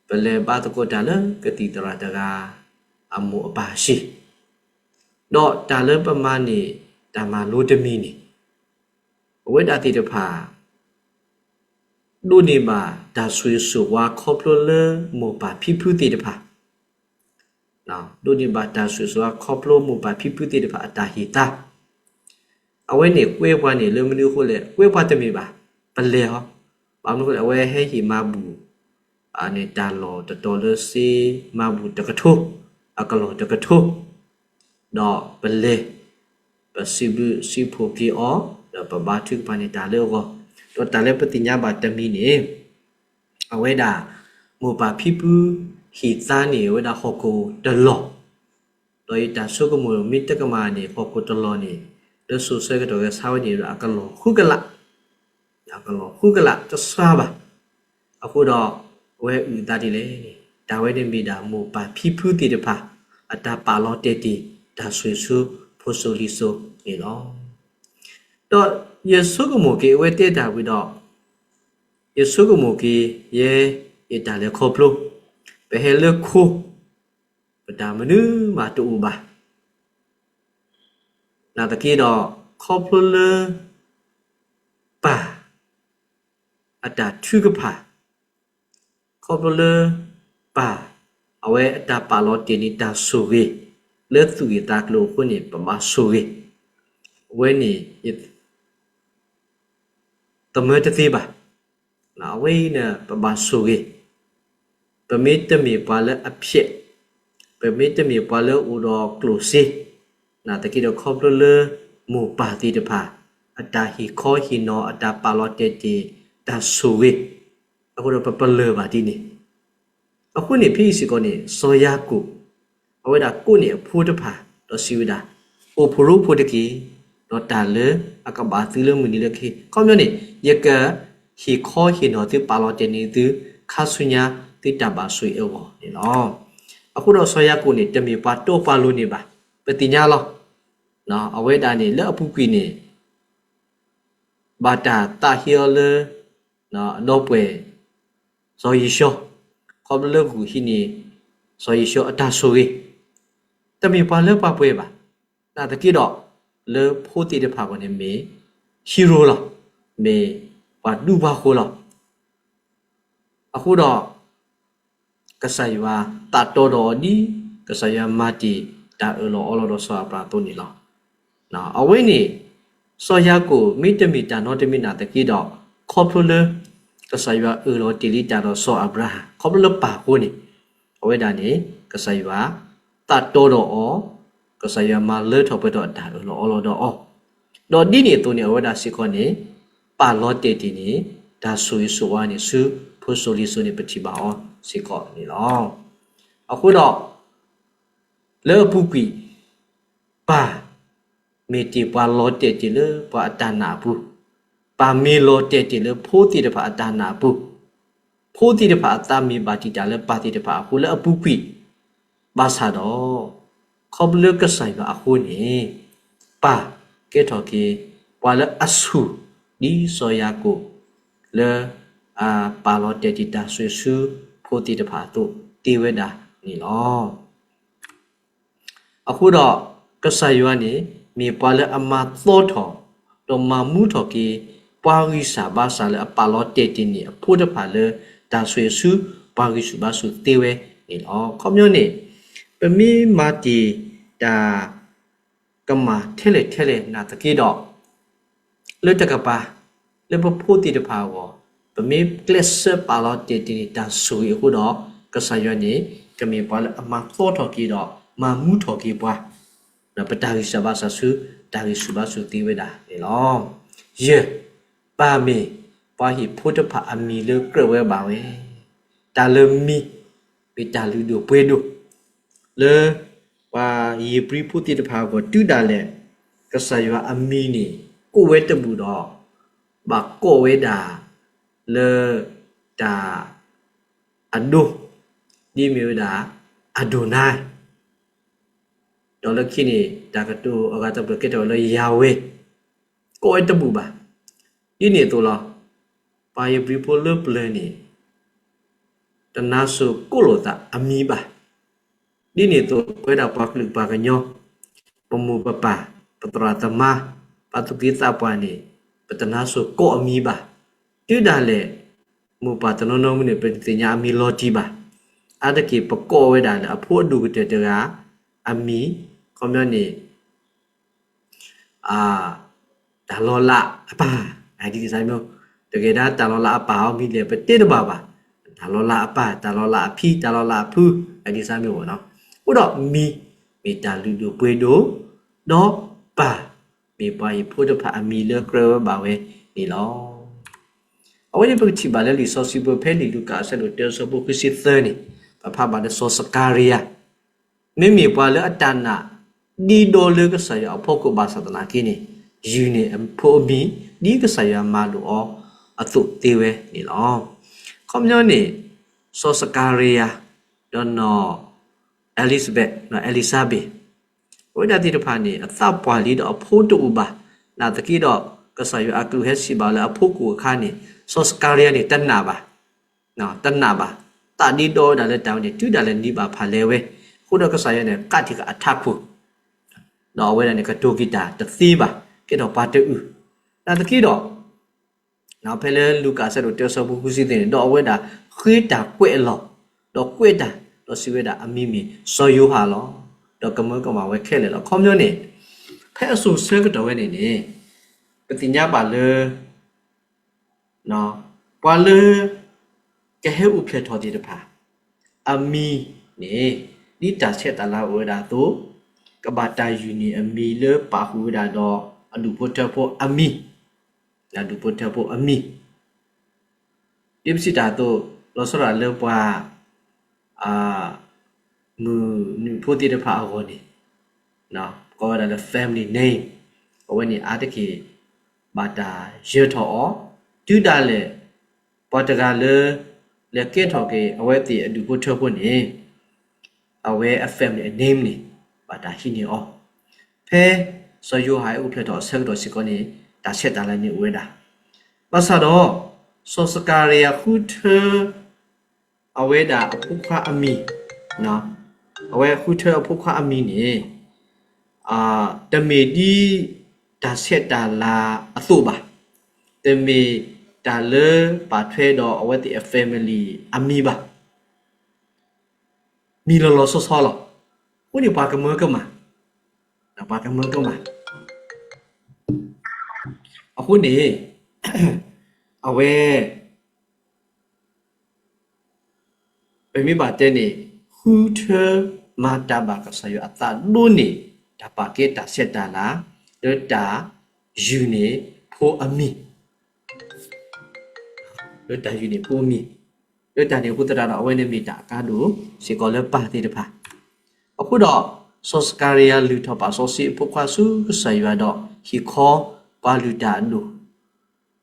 ပလဲၤဘါသကိးတၢ်လၢကသံၣ်သရၣ်တဂၤ အမိၢ်အပၢ်အစ့, ဒီးတၢ်လၢပမၤန့ၢ်တၢ်မၤလိတမံၤန့ၣ်, အဝဲဒၣ်သ့ၣ်တဖၣ် ဒိးန့ၢ်ဘၣ်တၢ်ဆိၣ်ဂ့ၤဆိၣ်ဝါခီဖျိလၢမိၢ်ပၢ်ဖံဖုသ့ၣ်တဖၣ်, ဒိးန့ၢ်ဘၣ်တၢ်ဆိၣ်ဂ့ၤဆိၣ်ဝါခီဖျိမိၢ်ပၢ်ဖံဖုသ့ၣ်တဖၣ်အတၢ်ဟ့ၣ်သါ, အဝဲန့ၣ်ကွဲပှၤန့ၣ်လၢမနုၤအဃိလဲၣ်, ကွဲပှၤတမ့ၢ်ဘၣ်, ပလဲၤဟီ, ဘၣ်မနုၤအဃိလဲၣ်, အဝဲဟဲဟ့ၣ်မၤဘူၣ် န့ၣ်တၢ်လီၢ်တတီၤလၢစ့မၤဘူၣ်တကထိ, အကလီၢ်တကထိ, ဒီးပလဲၤ ပစံးဘျုးစံးဖှိၣ်က့ၤအီၤ, ဒီးပဘါထုကဖၣ်န့ၢ်တၢ်လၢအဂီၢ်, ဒီးတၢ်လၢပသ့ၣ်ညါဘၣ်တမံၤန့ၣ်, အဝဲဒၣ် မိၢ်ပၢ်ဖံဖုဟ့ၣ်သါန့ၢ်အဝဲဒၣ်ဟီၣ်ခိၣ်တလီၢ်, ဒီးယတၢ်ဆိကမိၣ်မ့ၢ်တကမၣ်န့ၣ် ဟီၣ်ခိၣ်တလီၢ်န့ၣ် လၢစိၤဆၢကတီၢ်ဂဲၤဆါဝဲန့ၣ်ဒီးအကလီၢ်ဃုကလး အကလီၢ်ဃုကလးတဆှါဘၣ်. အဃိဒီး အဝဲအုၣ်သးဒ်လဲၣ်န့ၣ် တၢ်ဝဲန့ၣ်မ့ၢ်ဒၣ်မိၢ်ပၢ်ဖံဖုသ့ၣ်တဖၣ် အတၢ်ပာ်လီၤတဲာ်တ့ၢ်တၢ်ဆိၣ်ဂ့ၤဆူဖိစိၤလံၤစိၤန့ၣ်လီၤ. ဒီးယဆိကမိၣ်က့ၤအဝဲတဲတၢ်ဝံၤဒီး ယဆိကမိၣ်က့ၤ ယဲ ယတၢ်လဲၤခီဖျိ ပဟဲလၢခိ ပတၢ်မနုၤမးတအိၣ်ဘၣ်. နာ်သက့ဒီး ခီဖျိလၢ ပၢ် အတၢ်ထုကဖၣ်, ခီဖျိလၢ ပၢ် အဝဲအတၢ်ပာ်လီၤတဲာ်န့ၢ်တၢ်ဆိၣ်ဂ့ၤ လၢသူၣ်ဂ့ၢ်သးကျိၤအဃိန့ၣ် ပဘၣ်ဆိၣ်ဂ့ၤ, အဝဲန့ၣ် ယ သမၢတသ့ဘၣ်. အဝဲအံၤန့ၣ် ပဘၣ်ဆိၣ်ဂ့ၤ, ပမ့ၢ်တမ့ၢ်ပှၤလၢအဖျဲး, ပမ့ၢ်တမ့ၢ်ပှၤလၢအိၣ်ဒီးကျိၣ်စ့, နာ်သက့ဒီးခီဖျိလၢ မိၢ်ပၢ်သ့ၣ်တဖၣ် အတၢ်ဟ့ၣ်ခီဟ့ၣ်နီၤ အတၢ်ပာ်လီၤတဲာ်တ့ၢ် တၢ်ဆိၣ်ဂ့ၤ, အဃိဒီးပပလၢၢ်ဘၣ်ဒ်န့ၣ် အဃိန့ၣ် ဖဲအံၤစ့ၢ်ကီးန့ၣ် စီၤယၤကိာ် အဝဲဒၣ်ကိးန့ၢ်အဖိတဖၣ် ဒီးစံးဝဲဒၣ်, အိၣ်ဖှိၣ်ရိဖှိၣ်တက့ၢ်, ဒီးတၢ်လၢအကဘၣ်သုလၢမုၢ်နံၤလၢခံ, ခီပညီန့ၣ် ယကဟ့ၣ်ခီဟ့ၣ်နီၤသု ပာ်လီၤတဲာ်န့ၢ်သု ခါဆူညါသုတၢ်ဘၣ်ဆိၣ်ဂ့ၤအဂီၢ်န့ၣ်လီၤ. အဃိဒီးစီၤယၤကိာ်န့ၣ် တမ့ၢ်ပှၤတီပှၤလိၤန့ၣ်ဘၣ်, ပသ့ၣ်ညါလီၤ. အဝဲဒၣ်န့ၣ် လၢအပူၤကွံာ်န့ၣ် ဘၣ်တၢ်သးဟ့အီၤလၢ ဒီပုၢ်ဝဲၢ် စီၤယံၤၡီ, ခီဖျိလၢဂုာ်ဟံးန့ၢ် စီၤယံၤၡီအတၢ်ဆိၣ်ဂ့ၤ, တမ့ၢ်ပှၤလၢပှၤပှဲၤဘၣ်, နာ်သက့ဒီး လၢဖိသ့ၣ်တဖၣ်အဂီၢ်န့ၣ်မ့ၢ် hero လီၤ, မ့ၢ်ပှၤဒူပှၤဃိၤလီၤ. အဃိဒီး ကစၢ်ယွၤသးတီဒီးအီၤဒ် ကစၢ်ယွၤမၤတ့ၢ်တၢ်အၢၣ်လီၤအီလီၤဒီးစီၤအၤဘြၤဟၣ်အသိးန့ၣ်လီၤ. အဝဲန့ၣ် စီၤယၤကိာ်မ့တမ့ၢ်တၢ်နီတမံၤနာ်သက့ဒီး ခီဖျိလၢ ကစၢ်ယွၤအၢၣ်လီၤတ့ၢ်လံတၢ်ဒီးစီၤအၤဘြၤဟၣ် ခီဖျိလၢပၢ်အဃိန့ၣ်, အဝဲဒၣ်န့ၣ် ကစၢ်ယွၤသးတီဒီးအီၤ, ကစၢ်ယွၤမၤလၢထီၣ်ပှဲၤထီၣ်အတၢ်အၢၣ်လီၤအီလီၤဒီးအီၤ ဒီးဒ်န့ၣ်အသိးန့ၣ် အဝဲဒၣ်စ့ၢ်ကီးန့ၣ် ပာ်လီၤတဲာ်တ့ၢ်န့ၣ် တၢ်ဆိၣ်ဂ့ၤဆိၣ်ဝါန့ၣ် ဆူဖိစိၤလံၤစိၤန့ၣ် ပထံၣ်ဘၣ်အီၤစ့ၢ်ကီးန့ၣ်လီၤ. အဃိဒီး လၢအပူၤကွံာ် ပၢ်မ့ၢ်တ့ၢ်ပှၤလီၤတဲာ်တ့ၢ်လၢပှၤအတၢ်နာ်အပူၤ, ပၢ်မ့ၢ်လီၤတဲာ်တ့ၢ်လၢဖိသ့ၣ်တဖၣ်အတၢ်နာ်အပူၤ, ဖိသ့ၣ်တဖၣ်အသးမ့ၢ်ဘၣ်တံာ်တာ်လၢပၢ်သ့ၣ်တဖၣ်အဃိလၢအပူၤကွံာ်, ဘၣ်ဆၣ်ဒီး ခီဖျိလၢကစၢ်ယွၤအဃိန့ၣ် ပၢ်ကဲထီၣ်က့ၤ ပှၤလၢအဆူၣ် ဒ်စီၤယၤကိာ် လၢ အပာ်လီၤတဲာ်တ့ၢ်တၢ်ဆိၣ်ဂ့ၤဆူဖိသ့ၣ်တဖၣ်အသိးသ့ဝဲဒၣ်န့ၣ်လီၤ. အဃိဒီး ကစၢ်ယွၤန့ၣ် မ့ၢ်ပှၤလၢအမၤသီထီၣ် ဒီးမၤမူထီၣ်က့ၤ ပှၤဂံၢ်စၢ်ဘါစၢ်လၢအပာ်လီၤတဲာ်တ့ၢ်န့ၢ် အဖိတဖၣ်လၢ တၢ်ဆိၣ်ဂ့ၤဆူ ပှၤဂံၢ်ဆူၣ်ဘါဆူၣ်သ့ဝဲန့ၣ်လီၤ. ခီပညီန့ၣ် ပမ့ၢ်မၤတ့ၢ်တၢ် ကမၣ်ထဲလဲၣ်ထဲလဲၣ်နာ်သက့ဒီး လၢတကပၤ လၢပဖိသ့ၣ်တဖၣ်အဂီၢ် ပမ့ၢ်ကျဲးစၢးပာ်လီၤတဲာ်တ့ၢ်န့ၢ်တၢ်ဆိၣ်ဂ့ၤအဃိဒီး ကစၢ်ယွၤန့ၣ် ကမ့ၢ်ပှၤလၢအမၤသီထီၣ်က့ၤဒီး မၤမူထီၣ်က့ၤပှၤ ဒီးပတၢ်ဂံၢ်စၢ်ဘါစၢ်ဆူ တၢ်ဂံၢ်ဆူၣ်ဘါဆူၣ်သ့ဝဲဒၣ်န့ၣ်လီၤ. ယဲၢ်, ပၢ်မ့ၢ်ပှၤဟ့ၣ်ဖိတဖၣ်အမံၤလၢကြၢးဝဲဘၣ်ဝဲ, တၢ်လၢမံၤ မ့ၢ်တၢ်လုၢ်ဒိၣ်ပှ့ၤဒိၣ် လၢ ပှၤဧ့ၤဘြံၤဖိသ့ၣ်တဖၣ်အဂီၢ် တုၤဒၣ်လဲာ် ကစၢ်ယွၤအမံၤန့ၣ် ကိးဝဲတဘူၣ်ဒီး ဘၣ်ကိးဝဲဒၣ် လၢ တၢ် အဒိ ဒ်မ့ၢ်ဝဲဒၣ် အဒိနၤ ဒီးလၢခံန့ၣ် တၢ်ကတိၤအဂၤတဖျၢၣ်ကဲထီၣ်ဝဲလၢ ယၤဝဲ, ကိးဝဲတဘူၣ်ဘၣ်. ဒ်န့ၣ်အသိးလီၤ. ပှၤဧ့ၤဘြံၤဖိလၢပျၢၤန့ၣ် တနါစိၤကိးလိာ်သးအမံၤဘၣ်. ဒ်န့ၣ်အသိး ပဝဲဒၣ်ပှၤကလုာ်ပှၤကညီ ပမိၢ်ပပၢ် ပသရၣ်သမါ ပှၤသူၣ်က့သးပှၢ်န့ၣ် ပတနါစိၤကိးအမံၤဘၣ်. တုၤဒၣ်လဲာ် မိၢ်ပၢ်တနီၤနီၤမုၢ်န့ၣ် ပတသ့ၣ်ညါအမံၤလီၤတံၢ်ဘၣ်. အါတက့ၢ် ပကိးဝဲဒၣ်လၢအဖိအဒိၣ်ကတၢၢ်တဂၤ အမံၤ ခီပညီန့ၣ် တၢ်လီၤလးအပၢ်, ဒ်န့ၣ်စ့ၢ်ကီး တဂ့ၤဒၣ် တၢ်လီၤလးအပၢ်အီၤမံၤလဲၣ် ပတဲတဘၣ်ဘၣ်. တၢ်လီၤလးအပၢ်, တၢ်လီၤလးအဖံ, တၢ်လီၤလးအဖု, ဒ်န့ၣ်စ့ၢ်ကီးမ့ၢ်ဝဲနီၤ. အဃိဒီးမံၤ မ့ၢ်တၢ်လုၢ်ဒိၣ်ပှ့ၤဒိၣ်, ဒီးပၢ် မ့ၢ်ပှၤဟ့ၣ်ဖိတဖၣ်အမံၤလၢကြၢးဝဲဘၣ်ဝဲန့ၣ်လီၤ. အဝဲန့ၣ်ပကထံၣ်ဘၣ်လၢလံာ်စီဆှံပူၤဖဲလံာ်လူၤကၣ်အဆၢဒိၣ်တၢအဆၢဖိဃုဆံသၢန့ၣ်, ပဖးဘၣ်ဒီးစီၤစကၤရံယၤ မ့မ့ၢ်ပှၤလၢအတၢ်နာ်ဒ့ဒီလၢကစၢ်ယွၤအဖီခိၣ်ဘၣ်ဆၣ်သနာ်က့န့ၣ်, ယုၢ်န့ၢ်အဖိအမံၤ ဒ်ကစၢ်ယွၤမၤလိာ်အီၤအသိးသ့ဝဲန့ၣ်လီၤ. ခီပညီန့ၣ် စီၤစကၤရံယၤ ဒီးနီၢ် Elizabeth, နီၢ် Elizabeth, အဝဲဒၣ်သ့ၣ်တဖၣ်န့ၣ် အသးပှၢ်လံဒီးအဖိတအိၣ်ဘၣ်. နာ်သက့ဒီး ကစၢ်ယွၤအကလူးဟဲစံးဘၣ်လၢအဖိကိၣ်အခါန့ၣ် စီၤစကၤရံယၤန့ၣ် တနာ်ဘၣ် တနာ်ဘၣ်, သးဒ့ဒီဝဲဒၣ်လၢတၢ်ဝဲန့ၣ် တုၤဒၣ်လဲာ်နံၤဘၣ်ဖးလဲၤဝဲ, အဃိဒီးကစၢ်ယွၤန့ၣ် ကးတံာ်ဃာ်အထးခိၣ်, ဒီးအဝဲဒၣ်န့ၣ် ကတိၤက့ၤတၢ်တသ့ဘၣ်, ကဲထီၣ်ပှၤတအုၣ်, နာ်သက့ဒီး ဖဲလၢလူၤကၣ်အဆၢဒိၣ်တၢအဆၢဖိဃုဆံသၢန့ၣ် ဒီးအဝဲဒၣ်ဃ့တၢ်ကွဲးအလီၢ်, ဒီးကွဲးတၢ်, ဒီးစံးဝဲဒၣ်အမံၤမ့ၢ်စီၤယိၤဟၣ်လီၤ. ဒီးကမၢကမၣ်ဝဲခဲလၢာ်လီၤ. ခီပညီန့ၣ် ဖဲအစိၤဆၢကတီၢ်ဝဲန့ၣ်န့ၣ် ပသ့ၣ်ညါဘၣ်လၢ ပှၤလၢ ကဟဲအိၣ်ဖျဲၣ်ထီၣ်သ့ၣ်တဖၣ် အမံၤန့ၣ် ဒ်တၢ်ဆဲးတၢ်လၤအိၣ်ဝဲဒၣ်အသိး ကဘၣ်တၢ်ယုၢ်န့ၢ်အမံၤလၢပာ်ဃုာ်ဝဲဒၣ်ဒီး အဒူၣ်ဖိထၢဖိအမံၤ, အဒူၣ်ဖိထၢဖိအမံၤ ဒ်ပစံးတၢ်အသိး လီၤဆီဒၣ်တၢ်လၢပှၤ မုၢ်နုာ်ဖိသ့ၣ်တဖၣ်အဂီၢ်န့ၣ် ကိးဝဲဒၣ်လၢ family name အဝဲန့ၣ်အါတက့ၢ် ဘၣ်တၢ်ယၢၤထီၣ်အီၤ, တုၤဒၣ်လဲာ် ပှၤတဂၤလၢ လဲၤကဲထီၣ်က့ၤအဝဲသ့ၣ်အဒူၣ်ဖိထၢဖိန့ၣ် အဝဲအ family name န့ၣ် ဘၣ်တၢ်ဟံးန့ၢ်အီၤ, ဖဲစီၤယိၤဟၣ်အိၣ်ဖျဲၣ်ထီၣ်အဆၢကတီၢ်စ့ၢ်ကီးန့ၣ် တၢ်ဆဲးတၢ်လၤန့ၣ်အိၣ်ဝဲဒၣ်, ဘၣ်ဆၣ်ဒီး စီၤစကၤရံယၤဃုထၢ အဝဲဒၣ်အဖိခွါအမံၤ, အဝဲဃုထၢအဖိခွါအမံၤန့ၣ် တမ့ၢ်ဒ်တၢ်ဆဲးတၢ်လၤအသိးဘၣ်, တမ့ၢ်တၢ်လၢပာ်ထွဲဒီးအဝဲသ့ၣ်အ family အမံၤဘၣ်, မံၤလီၤလီၤဆီဆီလီၤ. အဃိန့ၣ်ပှၤကမၢကမၣ်, ပှၤကမၢကမၣ်, အဃိန့ၣ် အဝဲ ပမ့ၢ်ဘၣ်တဲန့ၣ် ဃုထၢမၤတၢ်ဘၣ်ကစၢ်ယွၤအသးဒိၣ်န့ၢ် တၢ်ပာ်ကဲတၢ်ဆဲးတၢ်လၤ လၢတၢ် ယုၢ်န့ၣ်ဖိအမံၤ, လၢတၢ်ယုၢ်န့ၣ်ဖိအမံၤ, လၢတၢ်န့ၣ်အဃိသတးဒီး အဝဲန့ၣ်မ့ၢ်တၢ်အကါဒိၣ်စ့ၢ်ကီးလၢပၢ်သ့ၣ်တဖၣ်. အဃိဒီး စီၤစကၤရယၤလုၢ်ထီၣ်ပာ်စီဆှံအဖိခွါဆူကစၢ်ယွၤဒီး ဟ့ၣ်ခီပှၤလုၢ်တၢ်အဒိၣ်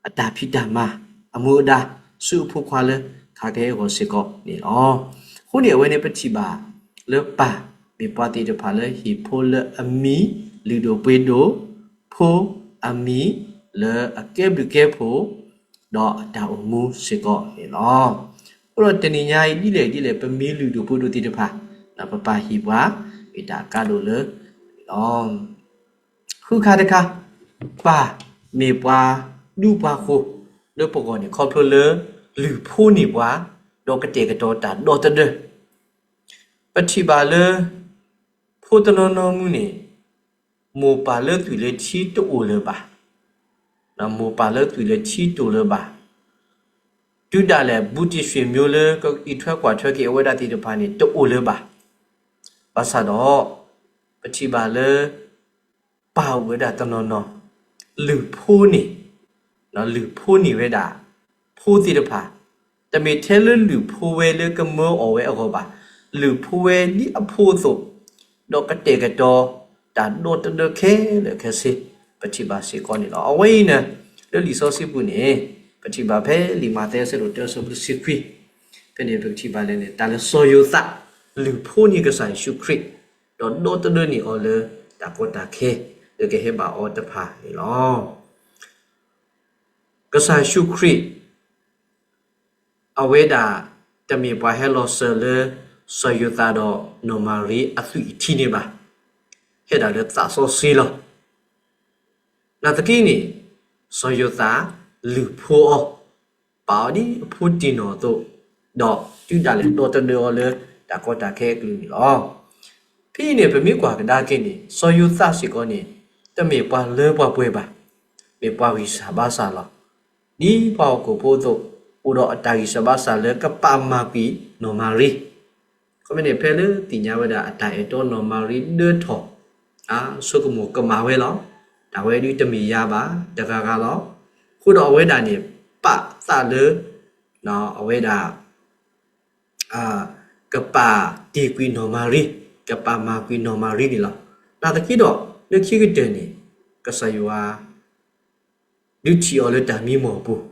အတၢ်ဖံးတၢ်မၤ အမူအဒါ ဆူအဖိခွါလၢခးခဲအဂီၢ်စ့ၢ်ကီးန့ၣ်လီၤ. အဃိန့ၣ် အဝဲန့ၣ်ပထံၣ်ဘၣ်လၢပၢ်မ့ၢ်ပှၤသ့ၣ်တဖၣ်လၢဟ့ၣ်ဖိလၢအမံၤလုၢ်ဒိၣ်ပှ့ၤဒိၣ်, ဖိအမံၤလၢအကဲဘျုးကဲဖှိၣ် ဒီးအတၢ်အိၣ်မူစ့ၢ်ကီးန့ၣ်လီၤ. အဃိဒီးတနံၤညါအံၤဒ်လဲၣ်ဒ်လဲၣ် ပမံၤလုၢ်ဒိၣ်ပှ့ၤဒိၣ်သ့ၣ်တဖၣ် ပပၢ်ဟ့ၣ်ပှၤ မ့ၢ်တၢ်အကါဒိၣ်လၢန့ၣ်လီၤ. ဃုခါတခါ, ပၢ်မ့ၢ်ပှၤဒူပှၤဃိၤလၢပဂီၢ်န့ၣ် ခီဖျိလၢလုၢ်ဖိန့ၢ်ပှၤ ဒီးကတဲာ်ကတီၤတၢ်ဒီသဒၢ. ပထံၣ်ဘၣ်လၢ ဖိတနီၤနီၤမူန့ၣ် မိၢ်ပၢ်လၢသွံၣ်လၢထံတအိၣ်လၢၤဘၣ်. မိၢ်ပၢ်လၢသွံၣ်လၢထံတအိၣ်လၢၤဘၣ်. တုၤဒၣ်လဲာ် ဘူးတံၢ်ရွှ့ၣ်မျိုးလၢကအံးထွဲကွၢ်ထွဲက့ၤအဝဲဒၣ်သ့ၣ်တဖၣ်န့ၣ် တအိၣ်လၢၤဘၣ်. ဘၣ်ဆၣ်ဒီး ပထံၣ်ဘၣ်လၢ ပၢ်အိၣ်ဝဲဒၣ်တနီၤနီၤ လုၢ်ဖိန့ၣ် လုၢ်ဖိန့ၢ်ဝဲဒၣ် ဖိသ့ၣ်တဖၣ်, တမ့ၢ်ထဲလၢလုၢ်ဖိဝဲလၢကမၢအီၤဝဲအဂီၢ်ဘၣ်, လုၢ်ဖိဝဲဒ်အဖိအသိး, ဒီးကတဲာ်ကတီၤတၢ်ဒီသဒၢခဲလၢာ်ခဲဆ့, ပထံၣ်ဘၣ်စ့ၢ်ကီးန့ၣ်လီၤ. အဝဲအံၤန့ၣ် လၢလံာ်စီဆှံပူၤန့ၣ် ပထံၣ်ဘၣ်ဖဲလံာ်မးသဲအဆၢဒိၣ်တၢအဆၢဖိတဆံခွံ, ဖဲန့ၣ်ပကထံၣ်ဘၣ်လၢန့ၣ် တၢ်လၢစီၤယိၤသး လုၢ်ဖိန့ၢ်ကစၢ်ယ့ၣ်ၡူးခရံာ်, ဒီးဒီသဒၢန့ၢ်အီၤလၢတၢ်ကီတၢ်ခဲ လၢကဟဲဘၣ်အီၤတဖၣ်န့ၣ်လီၤ. ကစၢ်ယ့ၣ်ၡူးခရံာ် အဝဲဒၣ်တမ့ၢ်ပှၤဟဲလီၤစၢၤလၢ စီၤယိၤသးဒီးနီၢ်မၤရံအသွံၣ်အထံန့ၣ်ဘၣ်. ဟဲဒၣ်လၢသးစီဆှံလီၤ. နာ်သက့န့ၣ် စီၤယိၤသးလုၢ်ဖိအီၤ, ပာ်အီၤဒ်အဖိတံၢ်နီၢ်အသိး, ဒီးတုၤဒၣ်လဲာ်ဒီသဒၢအီၤလၢတၢ်ကီတၢ်ခဲအကလုာ်န့ၣ်လီၤ. ဖဲအံၤန့ၣ် ပမ့ၢ်ကွၢ်ကဒါက့ၤန့ၣ် စီၤယိၤသးစ့ၢ်ကီးန့ၣ် တမ့ၢ်ပှၤလၢပှၤပှဲၤဘၣ်, မ့ၢ်ပှၤဂံၢ်စၢ်ဘါစၢ်လီၤ. ဒ်ပှၤဟီၣ်ခိၣ်ဖိအသိး အိၣ်ဒီးအတၢ်ဂံၢ်စၢ်ဘါစၢ်လၢကပာ်မၤကွံာ်နီၢ်မၤရံ. ခီဖျိန့ၣ် ဖဲလၢသ့ၣ်ညါဝဲဒၣ်အတၢ်အဲၣ်တီနီၢ်မၤရံဒၢထီၣ် ဆိကမိၣ်ကမၣ်ဝဲလီၤ. တၢ်ဝဲဒၣ်တမ့ၢ်ယၤဘၣ် တဂၤဂၤလီၤ. အဃိဒီးအဝဲဒၣ်န့ၣ် ပာ်သးလၢ အဝဲဒၣ် ကပာ်တ့ၢ်ကွံာ်နီၢ်မၤရံ, ကပာ်မၤကွံာ်နီၢ်မၤရံန့ၣ်လီၤ. နာ်သက့ဒီး လၢခံကတၢၢ်န့ၣ် ကစၢ်ယွၤ ဒုးထံၣ်အီၤလၢတၢ်မံမီၢ်ပူၤ,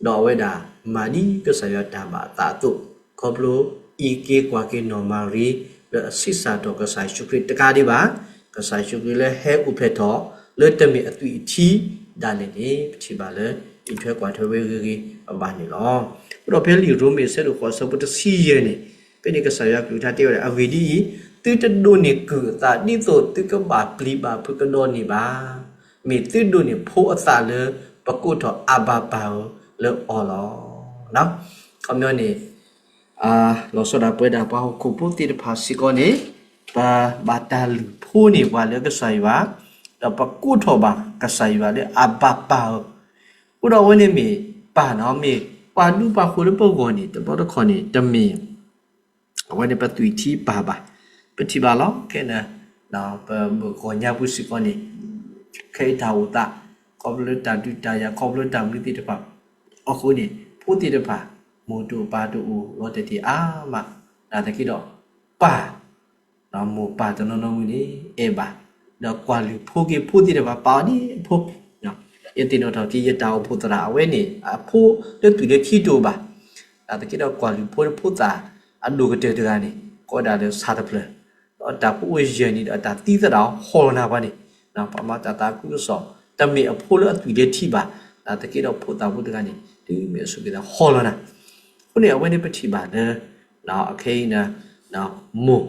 ဒီးအဝဲဒၣ်မၤဒ်ကစၢ်ယွၤတၢ်ဘၣ်အသးအသိး, ခီဖျိအံးက့ၤကွၢ်က့ၤနီၢ်မၤရံ လၢအဆံးစၢ်ထီၣ်ကစၢ်ယ့ၣ်ၡူးခရံာ်တကးဒံးဘၣ်, ကစၢ်ယ့ၣ်ၡူးခရံာ်လၢဟဲအိၣ်ဖျဲၣ်ထီၣ် လၢတမ့ၢ်အသွံၣ်အထံဒၣ်လဲာ်န့ၣ် ပထံၣ်ဘၣ်လၢ အံးထွဲကွၢ်ထွဲဝဲဂ့ၤဂ့ၤဘၣ်ဘၣ်န့ၣ်လီၤ. အဃိဒီးဖဲလံာ်ရိမ့ၤအဆၢဒိၣ်ဃိးအဆၢဖိတဆံယဲၢ်န့ၣ်, ဖဲန့ၣ်ကစၢ်ယွၤကလုၢ်ကထါတဲဝဲဒၣ် အဂ့ၢ်ဒ်အံၤ, သုတဒိးန့ၢ်ကုၢ်အသး ဒ်သိးသုကဘၣ်ပျံၤဘၣ်ဖုးကဒီးန့ၣ်ဘၣ်. မ့ၢ်သုဒိးန့ၢ်ဖိအသးလၢ ပကိးထီၣ်အၤဘၤပၢ်ဧၢလၢအီၤလီၤ. အခီပညီန့ၣ် လီၤဆီဒၣ်ပဝဲဒၣ်ပှၤဟီၣ်ခိၣ်ဖိသ့ၣ်တဖၣ်စ့ၢ်ကီးန့ၣ် ပဘၣ်တၢ်လုၢ်ဖိန့ၢ်ပှၤလၢကစၢ်ယွၤ, ဒီးပကိးထီၣ်ဘၣ်ကစၢ်ယွၤလၢအဘၤပၢ်ဧၢ. အဃိဒီးအဝဲန့ၣ်မ့ၢ်ပၢ်န့ၣ် မ့ၢ်ပှၤဒူပှၤဃိၤလၢပဂီၢ်န့ၣ် တဘျီတခီၣ်န့ၣ် တမ့ၢ် အဝဲန့ၣ်ပသွံၣ်ထံပၢ်ဘၣ်. ပထံၣ်ဘၣ်လီၤ ခဲအံၤန့ၣ် ပမုၢ်ဂီၤညါပူၤစ့ၢ်ကီးန့ၣ် ခဲအံၤတၢ်အိၣ်သး ခီဖျိလၢတၢ်ဒုးတၢ်ယၤ ခီဖျိလၢတၢ်မနုၤသ့ၣ်တဖၣ်အဃိန့ၣ် ဖိသ့ၣ်တဖၣ် မိၢ်တအိၣ်ပၢ်တအိၣ်လီၤတဲာ်တ့ၢ်အါမး နာ်သက့ဒီး ပၢ် မိၢ်ပၢ်တနီၤနီၤမူန့ၣ် အဲၣ်ဘၣ် ဒီးကွၢ်လုၢ်ဖိက့ၤဖိသ့ၣ်တဖၣ် ပာ်အီၤဒ်အဖိ ယသ့ၣ်နီၣ်ထီၣ်က့ၤယတၢ်အိၣ်ဖှိၣ်သရၣ် အဝဲန့ၣ် အဖိလၢသွံၣ်လၢထံတအိၣ်ဘၣ်. နာ်သက့ဒီးကွၢ်လုၢ်ဖိလၢဖိသၣ်အဒိၣ်ကတၢၢ်တဂၤန့ၣ် ကိးဝဲဒၣ်လၢဆၣ်တဖျၢၣ် ဒီးအတၢ်ဖိအိၣ်ယၢၢ်နံၣ်ဒီးအတၢ်သံသဒၣ်ဟီလီၤနၤပှၤန့ၣ် ပှၤမၤတၢ်သးခုကစီၣ် တမ့ၢ်အဖိလၢအသွံၣ်လၢထံဘၣ်. နာ်သက့ဒီးဖိသၣ်ဖိတဂၤန့ၣ် တုၤမ့ၢ်အဆိကတၢၢ်ဟီလီၤနၤ. အဃိန့ၣ် အဝဲန့ၣ်ပထံၣ်ဘၣ်လၢ အခဲအံၤန့ၣ် မိၢ်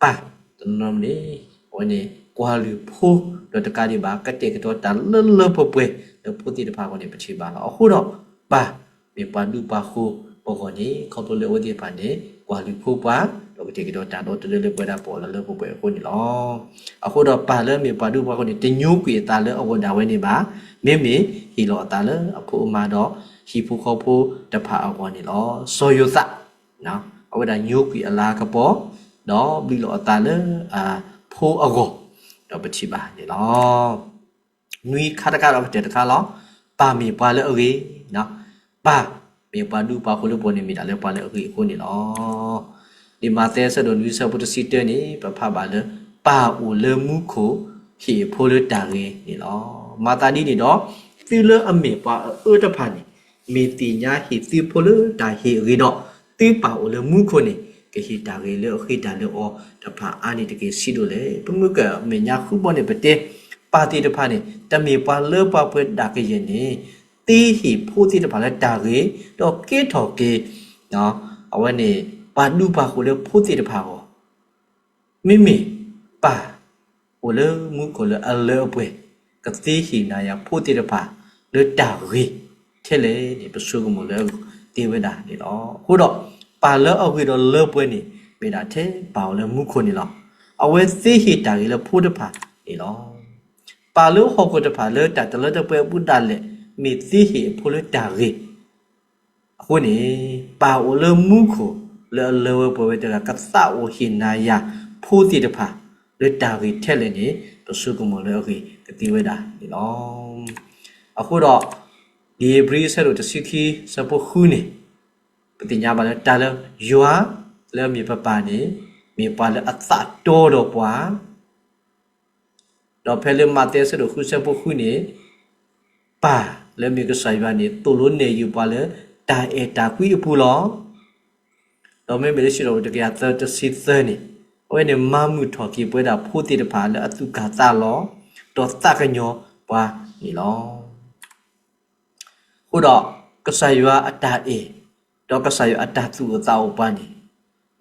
ပၢ်တနီၤနီၤန့ၣ် အဝဲန့ၣ် ကွၢ်လုၢ်ဖိဒီးတကးဒံးဘၣ် ကတဲာ်ကတီၤတၢ်လၢလၢပှဲၤပှဲၤလၢဖိသ့ၣ်တဖၣ်အဂီၢ်န့ၣ် ပထံၣ်ဘၣ်လီၤ. အဃိဒီး ပၢ်မ့ၢ်ပှၤဒူပှၤဃိၤပဂီၢ်န့ၣ် ခီဖျိလၢအဝဲသ့ၣ်တဖၣ်န့ၣ် ကွၢ်လုၢ်ဖိပှၤ ဒီးကတဲာ်ကတီၤတၢ်ဒီသဒၢလၢပဝဲဒၣ်ပဂီၢ်လၢလၢပှဲၤပှဲၤအဃိန့ၣ်လီၤ. အဃိဒီးပၢ်လၢမ့ၢ်ပှၤဒူပှၤဃိၤန့ၣ် တညိကွံာ်အသးလၢအဂီၢ်ဒၣ်ဝဲန့ၣ်ဘၣ်. မ့မ့ၢ်ဟ့ၣ်လီၤအသးလၢအဖိအမါဒီး ဟံၣ်ဖိဃီဖိတဖၣ်အဂီၢ်န့ၣ်လီၤ. စီၤယိၤသး အဝဲဒၣ်ညိကွံာ်အလၤကပီၤ ဒီးဘျုးလီၤအသးလၢအဖိအဂီၢ် ဒီးပထံၣ်ဘၣ်န့ၣ်လီၤ. နွံခါတခါဒီးကတၢၢ်တခါလီၤ. ပၢ်မ့ၢ်ပှၤလၢအဂ့ၤ, ပၢ်မ့ၢ်ပှၤဒူပှၤဃိၤလၢပှၤန့ၣ် မ့ၢ်ဒၣ်လၢပှၤလၢအဂ့ၤအဃိန့ၣ်လီၤ. လံာ်မးသဲအဆၢဒိၣ်နွံဆၢဖိတဆံတၢန့ၣ် ပဖးဘၣ်လၢ ပၢ်အိၣ်လၢမူခိၣ် ဟ့ၣ်အဖိလၢတၢ်ဂ့ၤန့ၣ်လီၤ. မၤသးဒ်န့ၣ်ဒီး သုလၢအမ့ၢ်ပှၤအအၢတဖၣ်န့ၣ် မ့ၢ်သ့ၣ်ညါဟ့ၣ်သုဖိလၢတၢ်ဟ့ၣ်အဂ့ၤဒီး သုပၢ်အိၣ်လၢမူခိၣ်န့ၣ် ကဟ့ၣ်တၢ်ဂ့ၤလၢအဃ့တၢ်လၢအီၤတဖၣ်အါန့ၢ်တက့ၢ်ဆံးဒိၣ်လဲၣ်. ပမ့ၢ်ကွၢ်မဲာ်ညါဃုဘီန့ၣ် ပတဲ ပၢ်သ့ၣ်တဖၣ်န့ၣ် တမ့ၢ်ပှၤလၢပှၤပှဲၤဒၣ်ကယဲၢ်န့ၣ် သ့ဟ့ၣ်ဖိသ့ၣ်တဖၣ်လၢတၢ်ဂ့ၤ ဒီးကဲထီၣ်က့ၤ အဝဲန့ၣ် ပှၤဒူပှၤဃိၤလၢဖိသ့ၣ်တဖၣ်အဂီၢ် မ့မ့ၢ်ပၢ်အိၣ်လၢမူခိၣ်လၢအလၢအပှဲၤ ကသ့ဟ့ၣ်နၤယၤဖိသ့ၣ်တဖၣ်လၢတၢ်ဂ့ၤထဲလဲၣ်န့ၣ် ပဆိကမိၣ်လၢသ့ဝဲဒၣ်န့ၣ်လီၤ. အဃိဒီး ပၢ်လၢအဂ့ၤဒီးလၢပှဲၤန့ၣ် မ့ၢ်ဒၣ်ထဲပၢ်အိၣ်လၢမူခိၣ်န့ၣ်လီၤ. အဝဲသ့ဟ့ၣ်တၢ်ဂ့ၤလၢဖိတဖၣ်န့ၣ်လီၤ. ပၢ်လၢဟီၣ်ခိၣ်တဖၣ်လၢတၢ်တလၢတပှဲၤအပူၤဒၣ်လဲာ် မ့ၢ်သ့ဟ့ၣ်အဖိလၢတၢ်ဂ့ၤ အဃိန့ၣ် ပၢ်အိၣ်လၢမူခိၣ်လၢအလၢဝဲပှဲၤဝဲတဂၤ ကသးအိၣ်ဟ့ၣ်နၤယၤဖိသ့ၣ်တဖၣ်လၢတၢ်ဂ့ၤထဲလဲၣ်န့ၣ် ပဆိကမိၣ်လၢအဂ့ၤကသ့ဝဲဒၣ်န့ၣ်လီၤ. အဃိဒီး လံာ်ဧ့ၤဘြံၤအဆၢဒိၣ်တဆံခံ ဆၢဖိဃုန့ၣ် ပသ့ၣ်ညါဘၣ်လၢတၢ်လၢယွၤလၢအမ့ၢ်ပပၢ်န့ၣ် မ့ၢ်ပှၤလၢအသးတီဒီးပှၤ ဒီးဖဲလၢမးသဲအဆၢဒိၣ်ဃုဆၢဖိဃုန့ၣ် ပၢ်လၢအမ့ၢ်ကစၢ်ယွၤန့ၣ် သိၣ်လိနဲၣ်ယုာ်ပှၤလၢတၢ်အဲၣ်တၢ်ကွံအပူၤလီၤ. ဒီးမ့မ့ၢ်လၢစံးထီၣ်ပတြၢၤတကယၤသၢ တဆံသၢန့ၣ် အဝဲန့ၣ်မၤမုာ်ထီၣ်က့ၤပဝဲဒၣ်ဖိသ့ၣ်တဖၣ်လၢအသူၣ်ကၢ်သးလီၤ ဒီးသးကညီၤပှၤန့ၣ်လီၤ. အဃိဒီး ကစၢ်ယွၤအတၢ်အဲၣ် ဒီးကစၢ်ယွၤအတၢ်သူၣ်အိၣ်သးအိၣ်ပှၤန့ၣ်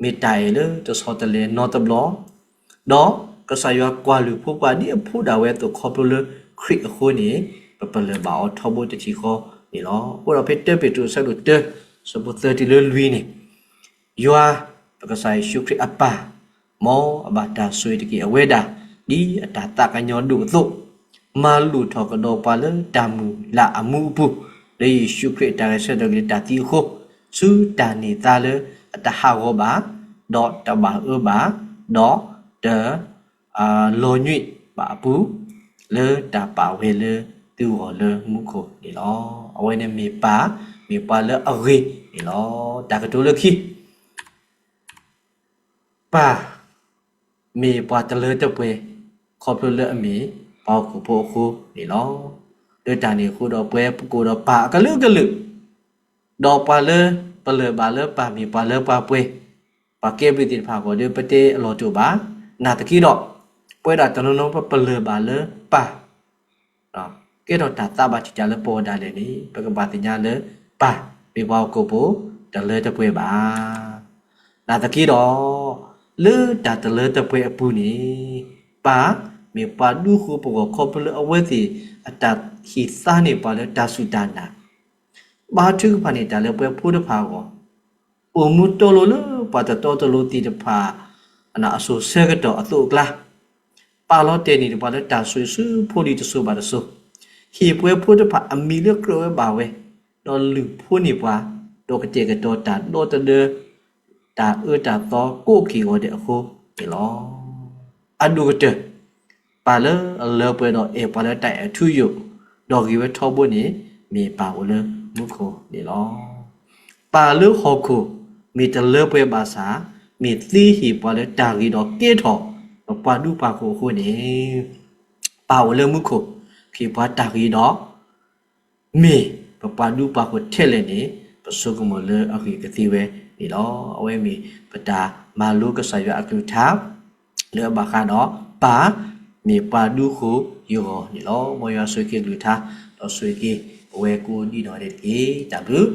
မ့ၢ်တၢ်အဲၣ်လၢတဆီတလဲနီတဘျီ, ဒီးကစၢ်ယွၤကွၢ်လုၢ်ဖိပှၤဒ်အဖိဒၣ်ဝဲအသိး ခီဖျိလၢခရံာ်အဃိန့ၣ် ပပလၢၢ်ဘၣ်အီၤထီဘိတထံၣ်ဃီန့ၣ်လီၤ. အဃိဒီးဖဲတၢပ့းတရူးအဆၢဒိၣ်တၢ ဆၢဖိသၢတုၤလၢလွံၢ်န့ၣ် ယွၤ ပကစၢ်ယ့ၣ်ၡူးခရံာ်အပၢ် မ်အဘၣ်တၢ်ဆိၣ်ဂ့ၤတက့ၢ်အဝဲဒၣ် ဒ်အတၢ်သးကညီၤဒိၣ်အသိး, မၤလိၣ်ထီၣ်ကဒီးပှၤလၢတၢ်မုၢ်လၢ်အမူအပူၤ, လၢယ့ၣ်ၡူးခရံာ်အတၢ်ဂဲၤဆၢထၢၣ်က့ၤလၢတၢ်သံအဃိ, ဆူတၢ်န့ၢ်သါလၢအတဟးဂီၤဘၣ်, ဒီးတဘၣ်အၢဘၣ်, ဒီးတ လီၤညွံးဘၣ်အပူၤ, လၢတၢ်ပာ်ဝဲလၢသုဂီၢ်လၢမူခိၣ်န့ၣ်လီၤ. အဝဲန့ၣ်မ့ၢ်ပၢ်, မ့ၢ်ပှၤလၢအဂ့ၤန့ၣ်လီၤ. တၢ်ကတိၤလၢခံ ပၢ် မ့ၢ်ပှၤတလၢတပှဲၤ ခီဖျိလၢအမ့ၢ်ပှၤဟီၣ်ခိၣ်ဖိအဃိန့ၣ်လီၤ. လၢတၢ်န့ၣ်အဃိဒီး ပဝဲပကိးဒီးပၢ်အကလုာ်ကလုာ်, ဒီးပှၤလၢပလၢၢ်ဘၣ်လၢပၢ်မ့ၢ်ပှၤလၢပှဲၤပှဲၤ, ပှၤကဲဘျုးသ့ၣ်တဖၣ်အဂီၢ်ဒီး ပတဲအလီၢ်တအိၣ်ဘၣ်. နာ်သက့ဒီး ပဝဲဒၣ်တနီၤနီၤပပလၢၢ်ဘၣ်လၢပၢ် ကဲထီၣ်တၢ်သးဘၣ်ထံးတၢ်လၢပဂီၢ်ဒၣ်လဲာ်န့ၣ် ပကဘၣ်သ့ၣ်ညါလၢပၢ်မ့ၢ်ပှၤဟီၣ်ခိၣ်ဖိတလၢတပှဲၤဘၣ်. နာ်သက့ဒီး လၢတၢ်တလၢတပှဲၤအပူၤန့ၣ် ပၢ်မ့ၢ်ပှၤဒူဃိပဂီၢ်ခီဖျိလၢအဝဲသ့ၣ်အတၢ်ဟ့ၣ်သါန့ၢ်ပှၤလၢတၢ်စူၢ်တၢ်နာ် ဘါထုကဖၣ်န့ၢ်တၢ်လၢပှဲၤဖိတဖၣ်အဂီၢ်, အိၣ်မူတီလိၤလၢပှၤတတီတလိၤသ့ၣ်တဖၣ် အစိၤဆၢကတီၢ်အသိးအကျါ, ပာ်လီၤတဲာ်န့ၢ်တပှၤလၢတၢ်ဆိၣ်ဂ့ၤဆူဖိလံၤတစိၤဘၣ်တစိၤ, ဟ့ၣ်ပှဲၤဖိတဖၣ်အမံၤလၢကြၢးဝဲဘၣ်ဝဲ, ဒီးလုၢ်ဖိန့ၢ်ပှၤ, ဒီးကတဲာ်ကတီၤတၢ်ဒီတဒၢ တၢ်အၢတၢ်သီကိးက့ၢ်ဂီၤဒဲးအဃိန့ၣ်လီၤ. အဒိၣ်ကတၢၢ် ပၢ်လၢအလၢပှဲၤဒီးအဲၣ်ပှၤလၢတၢ်အဲၣ်ထူယိာ်, ဒီးဂ့ၤဝဲထီဘိန့ၣ် မ့ၢ်ပၢ်အိၣ်လၢမူခိၣ်န့ၣ်လီၤ. ပၢ်လၢဟီၣ်ခိၣ် မ့ၢ်တလၢပှဲၤဘၣ်ဆၣ်, မ့ၢ်သ့ဟ့ၣ်ပှၤလၢတၢ်ဂ့ၤဒီးကဲထီၣ် ပပှၤဒူပှၤဃိၤအဃိန့ၣ် ပၢ်အိၣ်လၢမူခိၣ် ဟ့ၣ်ပှၤတၢ်ဂ့ၤဒီး မ့ၢ်ပပှၤဒူပှၤဃိၤထဲလဲၣ်န့ၣ် ပဆိကမိၣ်လၢအဂ့ၤကသ့ဝဲန့ၣ်လီၤ. အဝဲမ့ၢ်ပတၢ်မၤလိကစၢ်ယွၤအကလုၢ်ကထါ လၢအဘၣ်ဃးဒီး ပၢ်မ့ၢ်ပှၤဒူဃိၤယဂီၢ်န့ၣ်လီၤ. မ်ယွၤဆိၣ်ဂ့ၤက့ၤကလုၢ်ကထါ ဒီးဆိၣ်ဂ့ၤက့ၤပဝဲကိးဒံနီၢ်ဂၤဒဲးတက့ၢ်. တၢ်ဘျုး